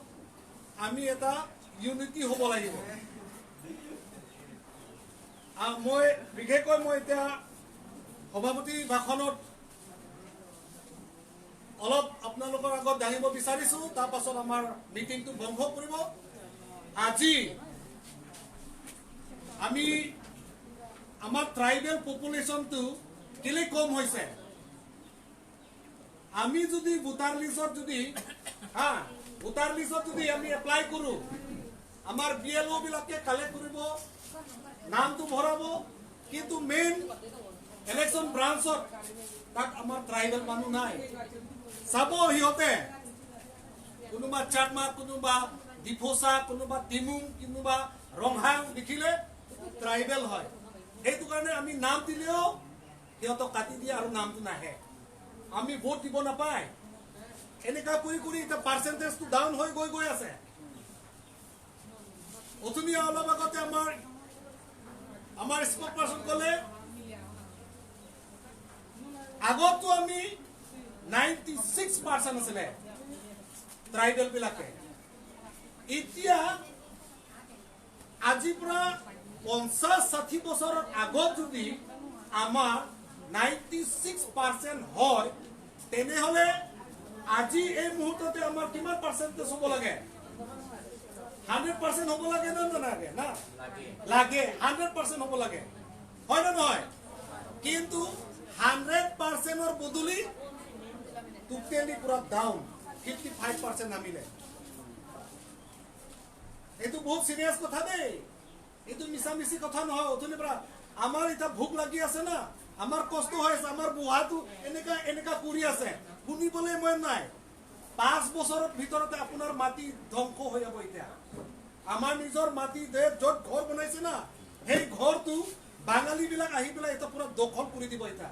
আমি এটা ইউনিটি হ'ব লাগিব। মই বিশেষকৈ মই এতিয়া সভাপতি ভাষণত অলপ আপোনালোকৰ আগত দাঙিব বিচাৰিছোঁ, তাৰপাছত আমাৰ মিটিংটো বন্ধ কৰিব। আজি আমি আমাৰ ট্ৰাইবেল পপুলেশ্যনটো কেলে কম হৈছে, আমি যদি ভোটাৰ লিষ্টত যদি ভোটাৰ লিষ্টত যদি আমি এপ্লাই কৰোঁ, আমাৰ বি এল অ' বিলাকে কালেক্ট কৰিব, নামটো ভৰাব, কিন্তু মেইন ইলেকশ্যন ব্ৰাঞ্চত তাত আমাৰ ট্ৰাইবেল মানুহ নাই। চাব সিহঁতে কোনোবা চাকমা, কোনোবা ডিফোচা, কোনোবা তিমুং, কোনোবা ৰংহাং লিখিলে ট্ৰাইবেল হয়। সেইটো কাৰণে আমি নাম দিলেও সিহঁতক কাটি দিয়ে আৰু নামটো নাহে, আমি ভোট দিব নাপায়। এনেকুৱা কৰি কৰি এতিয়া পাৰ্চেণ্টেজটো ডাউন হৈ গৈ গৈ আছে। অথনি অলপ আগতে আমাৰ আমাৰ স্পক পাৰ্চন ক'লে, আগতো আমি 96% আছিলে ট্ৰাইবেল বিলাকে, এতিয়া আজিৰ পৰা 50-60 বছৰৰ আগত যদি আমাৰ 96% হয়, তেনেহ'লে আজি এই মুহূৰ্ততে আমাৰ কিমান পাৰ্চেণ্টেজ হ'ব লাগে? 100% হ'ব লাগে নে নালাগে? না লাগে, 100% হ'ব লাগে, হয় নে নহয়? কিন্তু 100%ৰ বদলি টোটেলি পুৰা ডাউন 55% নামিলে। এইটো বহুত চিৰিয়াছ কথা দেই, এইটো মিছামিছি কথা নহয়। অথনিৰ পৰা আমাৰ এতিয়া ভোক লাগি আছে না, আমাৰ কষ্ট হৈ আছে, আমাৰ বুঢ়াটো এনেকা এনেকা কৰি আছে, শুনিবলৈ মন নাই। 5 বছৰৰ ভিতৰতে আপোনাৰ মাটি ধ্বংস হৈ যাব। এতিয়া আমাৰ নিজৰ মাটি য'ত ঘৰ বনাইছে না, সেই ঘৰটো বাঙালীবিলাক আহি পেলাই এতিয়া পুৰা দখল কৰি দিব। এতিয়া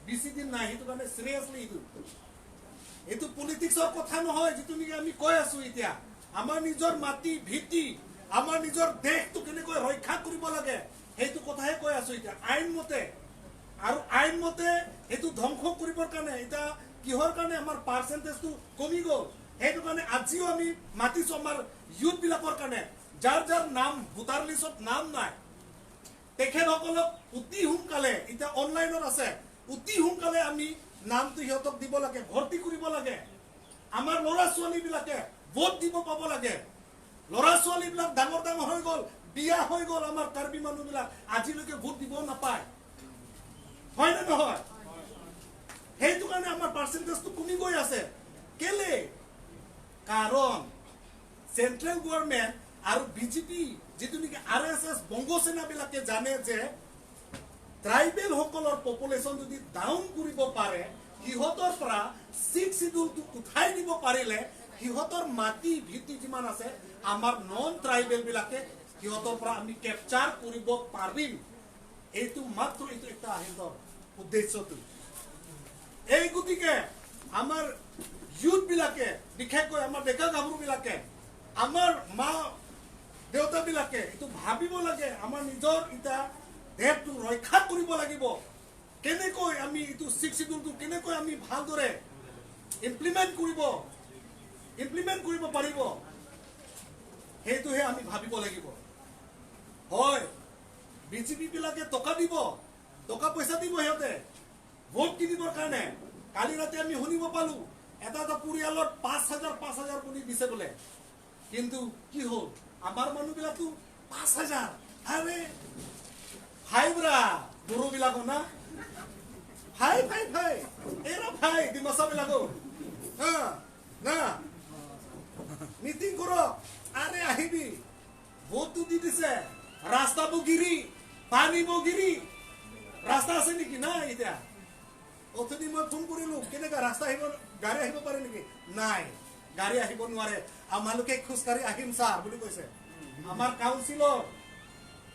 বেছি দিন নাই। সেইটো কাৰণে চিৰিয়াছলি এইটো পলিটিক্সৰ কথা নহয়, যিটো নেকি আমি কৈ আছো। এতিয়া আমাৰ নিজৰ মাটি ভেটি, আমাৰ নিজৰ দেশটো কেনেকৈ ৰক্ষা কৰিব লাগে, সেইটো কথাহে কৈ আছো। এতিয়া আইনমতে আৰু আইনমতে সেইটো ধ্বংস কৰিবৰ কাৰণে এতিয়া কিহৰ কাৰণে আমাৰ পাৰ্চেণ্টেজটো কমি গ'ল, সেইটো কাৰণে আজিও আমি মাতিছো আমাৰ ইউথবিলাকৰ কাৰণে, যাৰ যাৰ নাম ভোটাৰ লিষ্টত নাম নাই, তেখেতসকলক অতি সোনকালে, এতিয়া অনলাইনত আছে, অতি সোনকালে আমি নামটো সিহঁতক দিব লাগে, ভৰ্তি কৰিব লাগে। আমাৰ ল'ৰা ছোৱালীবিলাকে ভোট দিব পাব লাগে। ল'ৰা ছোৱালীবিলাক ডাঙৰ ডাঙৰ হৈ গ'ল, বিয়া হৈ গ'ল, আমাৰ কাৰ্বি মানুহবিলাক আজিলৈকে ভোট দিব নাপায়, হয় নে নহয়? সেইটো কাৰণে আমাৰ পাৰ্চেণ্টেজটো কমি গৈ আছে। কেলে? কাৰণ চেণ্ট্ৰেল গভৰ্ণমেণ্ট আৰু বিজেপি যিটো নেকি RSS বংগসেনাবিলাকে জানে যে ট্ৰাইবেলসকলৰ পপুলেশ্যন যদি ডাউন কৰিব পাৰে, সিহঁতৰ পৰা 6 চিডিউলটো উঠাই দিব পাৰিলে সিহঁতৰ মাটি ভেটি যিমান আছে, আমাৰ নন ট্ৰাইবেল বিলাকে সিহঁতৰ পৰা আমি কেপচাৰ কৰিব পাৰিম। এইটো মাত্ৰ এইটো এটা সিহঁতৰ উদ্দেশ্যটো। এই গতিকে আমাৰ ইউথ বিলাকে, বিশেষকৈ আমাৰ ডেকা গাভৰু বিলাকে, আমাৰ মা দেউতাবিলাকে এইটো ভাবিব লাগে, আমাৰ নিজৰ এতিয়া দেশটো ৰক্ষা কৰিব লাগিব। কেনেকৈ আমি এইটো 6 চিডিউলটো কেনেকৈ আমি ভালদৰে ইমপ্লিমেণ্ট কৰিব পাৰিব, সেইটোহে আমি ভাবিব লাগিব। হয়, বিজেপি বিলাকে টকা দিব, টকা পইচা দিব সিহঁতে ভোট কিনিবৰ কাৰণে। কালি ৰাতি আমি শুনিব পালো এটা এটা পৰিয়ালত 5,000 5,000 বুলি দিছে বোলে। কিন্তু কি হ'ল, আমাৰ মানুহবিলাকতো 5,000, আৰে ভাইব্ৰা বড়োবিলাকো না, ভাই ভাই ভাই এৰা ভাই ডিমাচাবিলাকো হা না মিটিং কৰক, আৰে আহিবি, ভোটটো দি দিছে, ৰাস্তা বগিৰি, পানী বগিৰি, ৰাস্তা আছে নেকি? নাই। এতিয়া অথনি মই ফোন কৰিলো, কেনেকুৱা ৰাস্তা আহিব, গাড়ী আহিব পাৰে নেকি? নাই, গাড়ী আহিব নোৱাৰে, আমালোকে খোজকাঢ়ি আহিম ছাৰ বুলি কৈছে। আমাৰ কাউন্সিলৰ,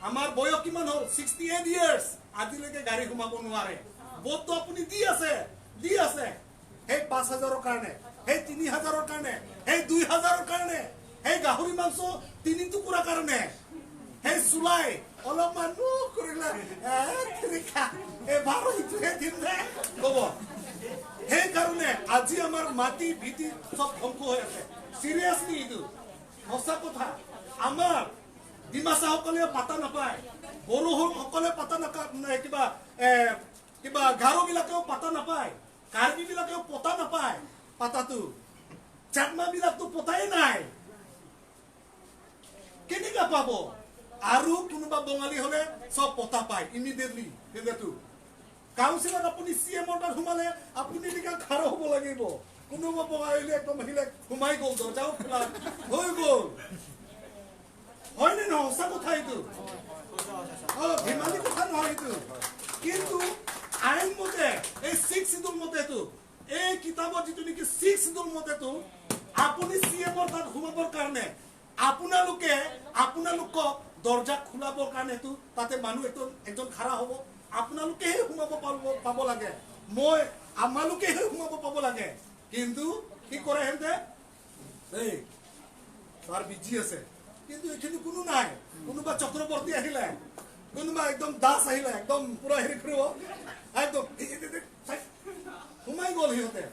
আমাৰ বয়স কিমান হ'ল? 68 ইয়াৰ্ছ, আজিলৈকে গাড়ী সোমাব নোৱাৰে। ভোটটো আপুনি দি আছে, দি আছে, সেই 5,000ৰ কাৰণে, সেই 3,000ৰ কাৰণে, সেই 2,000ৰ কাৰণে, সেই গাহৰি মাংস 3 টুকুৰা কাৰণে, সেই চুলাই অলপমান কৰিলে ক'ব। সেইকাৰণে আজি আমাৰ মাটি ভেটি চব ধ্বংস হৈ আছে। চিৰিয়াছলি এইটো সঁচা কথা। আমাৰ ডিমাচাসকলেও পাতা নাপায়, বড়োসকলে পাতা নাপায়, কিবা কিবা গাৰোবিলাকেও পাতা নাপায়, কাৰ্বিবিলাকেও পতা নাপায় পাতাটো, চাকমাবিলাকতো পতাই নাই, কেনেকা পাব? আৰু কোনোবা বঙালী হলে চব পতা পায় ইমিডিয়েটলি। কিন্তু কাউন্সিলত আপুনি চি এমৰ তাত সোমালে আপুনি এনেকা খাৰ হ'ব লাগিব, কোনোবা বঙালী একদম আহিলে সোমাই গ'ল, দৰ্জাও খোলা হৈ গ'ল, হয়নে নহয়? সঁচা কথা এইটো, অ ধেমালি কথা নহয় এইটো। কিন্তু আইন মতে এই 6 চিডুল মতেতো, এই কিতাপত যিটো নেকি 6 চিডুল মতেতো আপুনি চি এমৰ তাত সোমাবৰ কাৰণে আপোনালোকে আপোনালোকক দৰ্জা খোলাবৰ কাৰণেতো তাতে মানুহ এজন খাৰা হ'ব, আপোনালোকেহে সোমাব পাব লাগে, মই আমালোকেহে সোমাব পাব লাগে। কিন্তু কি কৰে সিহঁতে, এই তাৰ বিজি আছে, কিন্তু এইখিনি কোনো নাই। কোনোবা চক্ৰৱৰ্তী আহিলে, কোনোবা একদম দাস আহিলে, একদম পুৰা হেৰি কৰিব, একদম সোমাই গ'ল সিহঁতে।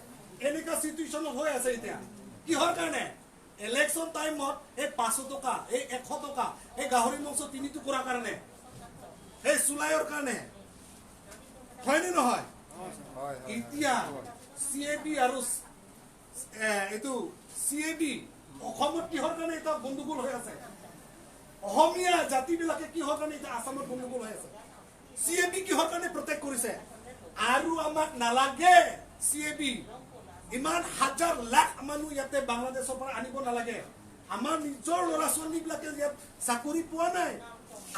এনেকুৱা চিটুৱেশ্যন হৈ আছে এতিয়া। কিহৰ কাৰণে? ইলেকশ্যন টাইমত এই 500 টকা, এই 100 টকা, এই গাহৰি মাংস 3 টুকুৰাৰ কাৰণে, এই চুলাইৰ কাৰণে, হয়নে নহয়? এতিয়া চি এ বি আৰু এইটো চি এ বি অসমত কিহৰ কাৰণে এতিয়া গণ্ডগোল হৈ আছে? অসমীয়া জাতিবিলাকে কিহৰ কাৰণে এতিয়া আসামত গণ্ডগোল হৈ আছে? চি এ বি কিহৰ কাৰণে প্ৰটেক্ট কৰিছে? আৰু আমাক নালাগে চি এ বি, ইমান হাজাৰ লাখ মানুহ ইয়াতে বাংলাদেশৰ পৰা আনিব নালাগে। আমাৰ নিজৰ ল'ৰা ছোৱালীবিলাকে ইয়াত চাকৰি পোৱা নাই,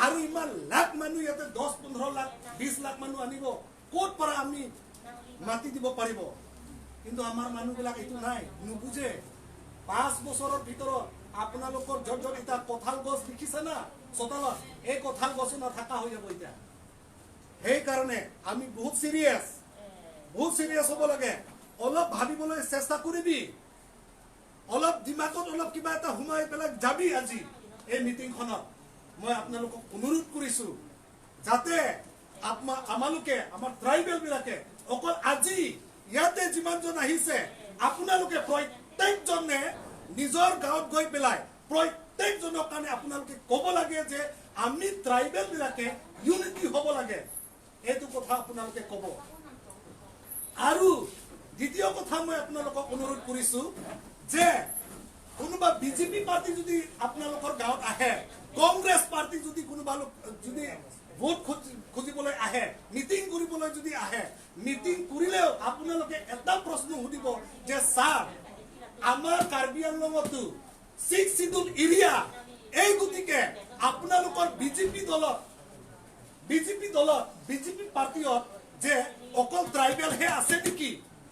আৰু ইমান লাখ মানুহ ইয়াতে 10, 15 লাখ, 20 লাখ মানুহ আনিব, ক'ত পৰা আমি মাতি দিব পাৰিব? কিন্তু আমাৰ মানুহবিলাক এইটো নাই, নুবুজে। 5 বছৰৰ ভিতৰত আপোনালোকৰ য'ত য'ত এতিয়া কঁঠাল গছ দেখিছে না চোতালত, এই কঁঠাল গছো নাথাকা হৈ যাব এতিয়া। সেইকাৰণে আমি বহুত চিৰিয়াছ, বহুত চিৰিয়াছ হ'ব লাগে। অলপ ভাবিবলৈ চেষ্টা কৰিবি, অলপ দিমাগত অলপ কিবা এটা সোমাই পেলাই যাবি। আজি এই মিটিংখনত মই আপোনালোকক অনুৰোধ কৰিছো যাতে আমালোকে আমাৰ ট্ৰাইবেলবিলাকে অকল আজি ইয়াতে যিমানজন আহিছে আপোনালোকে প্ৰত্যেকজনে নিজৰ গাঁৱত গৈ পেলাই প্ৰত্যেকজনৰ কাৰণে আপোনালোকে ক'ব লাগে যে আমি ট্ৰাইবেলবিলাকে ইউনিটি হ'ব লাগে, এইটো কথা আপোনালোকে ক'ব। আৰু দ্বিতীয় কথা মই আপোনালোকক অনুৰোধ কৰিছো যে কোনোবা বিজেপি পাৰ্টি যদি আপোনালোকৰ গাঁৱত আহে, কংগ্ৰেছ পাৰ্টি যদি কোনোবা যদি ভোট খুজিবলৈ আহে, মিটিং কৰিবলৈ যদি আহে, মিটিং কৰিলেও আপোনালোকে এটা প্ৰশ্ন সুধিব যে ছাৰ আমাৰ কাৰ্বি আংলঙতো 6 চিডুল এৰিয়া, এই গতিকে আপোনালোকৰ বিজেপি দলত বিজেপি পাৰ্টিত যে অকল ট্ৰাইবেলহে আছে নেকি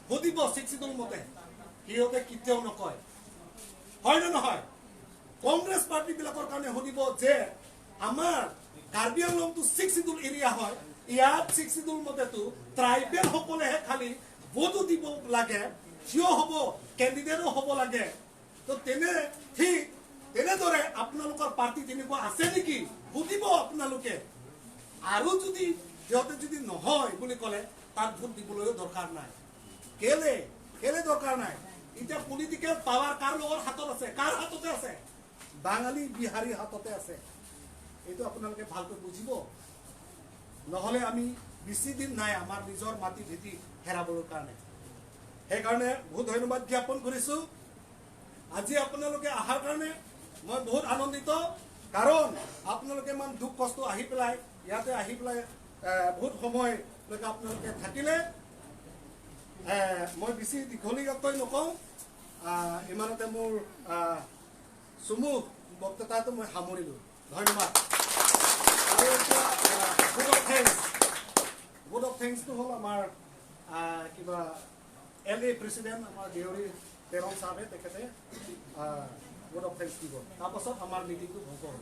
সুধিব 6 চিডুল মতে, সিহঁতে কেতিয়াও নকয়, হয় নে নহয়? কংগ্ৰেছ পাৰ্টিবিলাকৰ কাৰণে সুধিব যে আমাৰ কাৰ্বি আংলংটো 6 চিডুল এৰিয়া হয়, ইয়াত 6 চিডুল মতেতো ট্ৰাইবেলসকলেহে খালি ভোটো দিব লাগে, থিয় হ'ব, কেণ্ডিডেটো হ'ব লাগে, তো তেনে ঠিক তেনেদৰে আপোনালোকৰ পাৰ্টি তেনেকুৱা আছে নেকি সুধিব আপোনালোকে। আৰু যদি সিহঁতে যদি নহয় বুলি ক'লে তাত ভোট দিবলৈও দৰকাৰ নাই। কেলে কেলে দৰকাৰ নাই? এতিয়া পলিটিকেল পাৱাৰ কাৰ লগত হাতত আছে? কাৰ হাততে আছে? বাঙালী বিহাৰী হাততে আছে। এইটো আপোনালোকে ভালকৈ বুজিব, নহ'লে আমি বেছি দিন নাই আমাৰ নিজৰ মাটি ভেটি হেৰাবৰ কাৰণে। সেইকাৰণে বহুত ধন্যবাদ জ্ঞাপন কৰিছোঁ আজি আপোনালোকে অহাৰ কাৰণে। মই বহুত আনন্দিত, কাৰণ আপোনালোকে ইমান দুখ কষ্ট আহি পেলাই ইয়াতে আহি পেলাই বহুত সময়লৈকে আপোনালোকে থাকিলে। মই বেছি দীঘলীয়াকৈ নকওঁ, ইমানতে মোৰ চমু বক্তৃতাটো মই সামৰিলোঁ। ধন্যবাদ। আৰু এতিয়া ভোট অফ থেংকছটো হ'ল আমাৰ কিবা এল এ প্ৰেচিডেণ্ট আমাৰ দেউৰী তেৰং চাহাবে, তেখেতে ভোট অফ thanks দিব, তাৰপাছত আমাৰ মিটিংটো ধ্বংস হ'ব।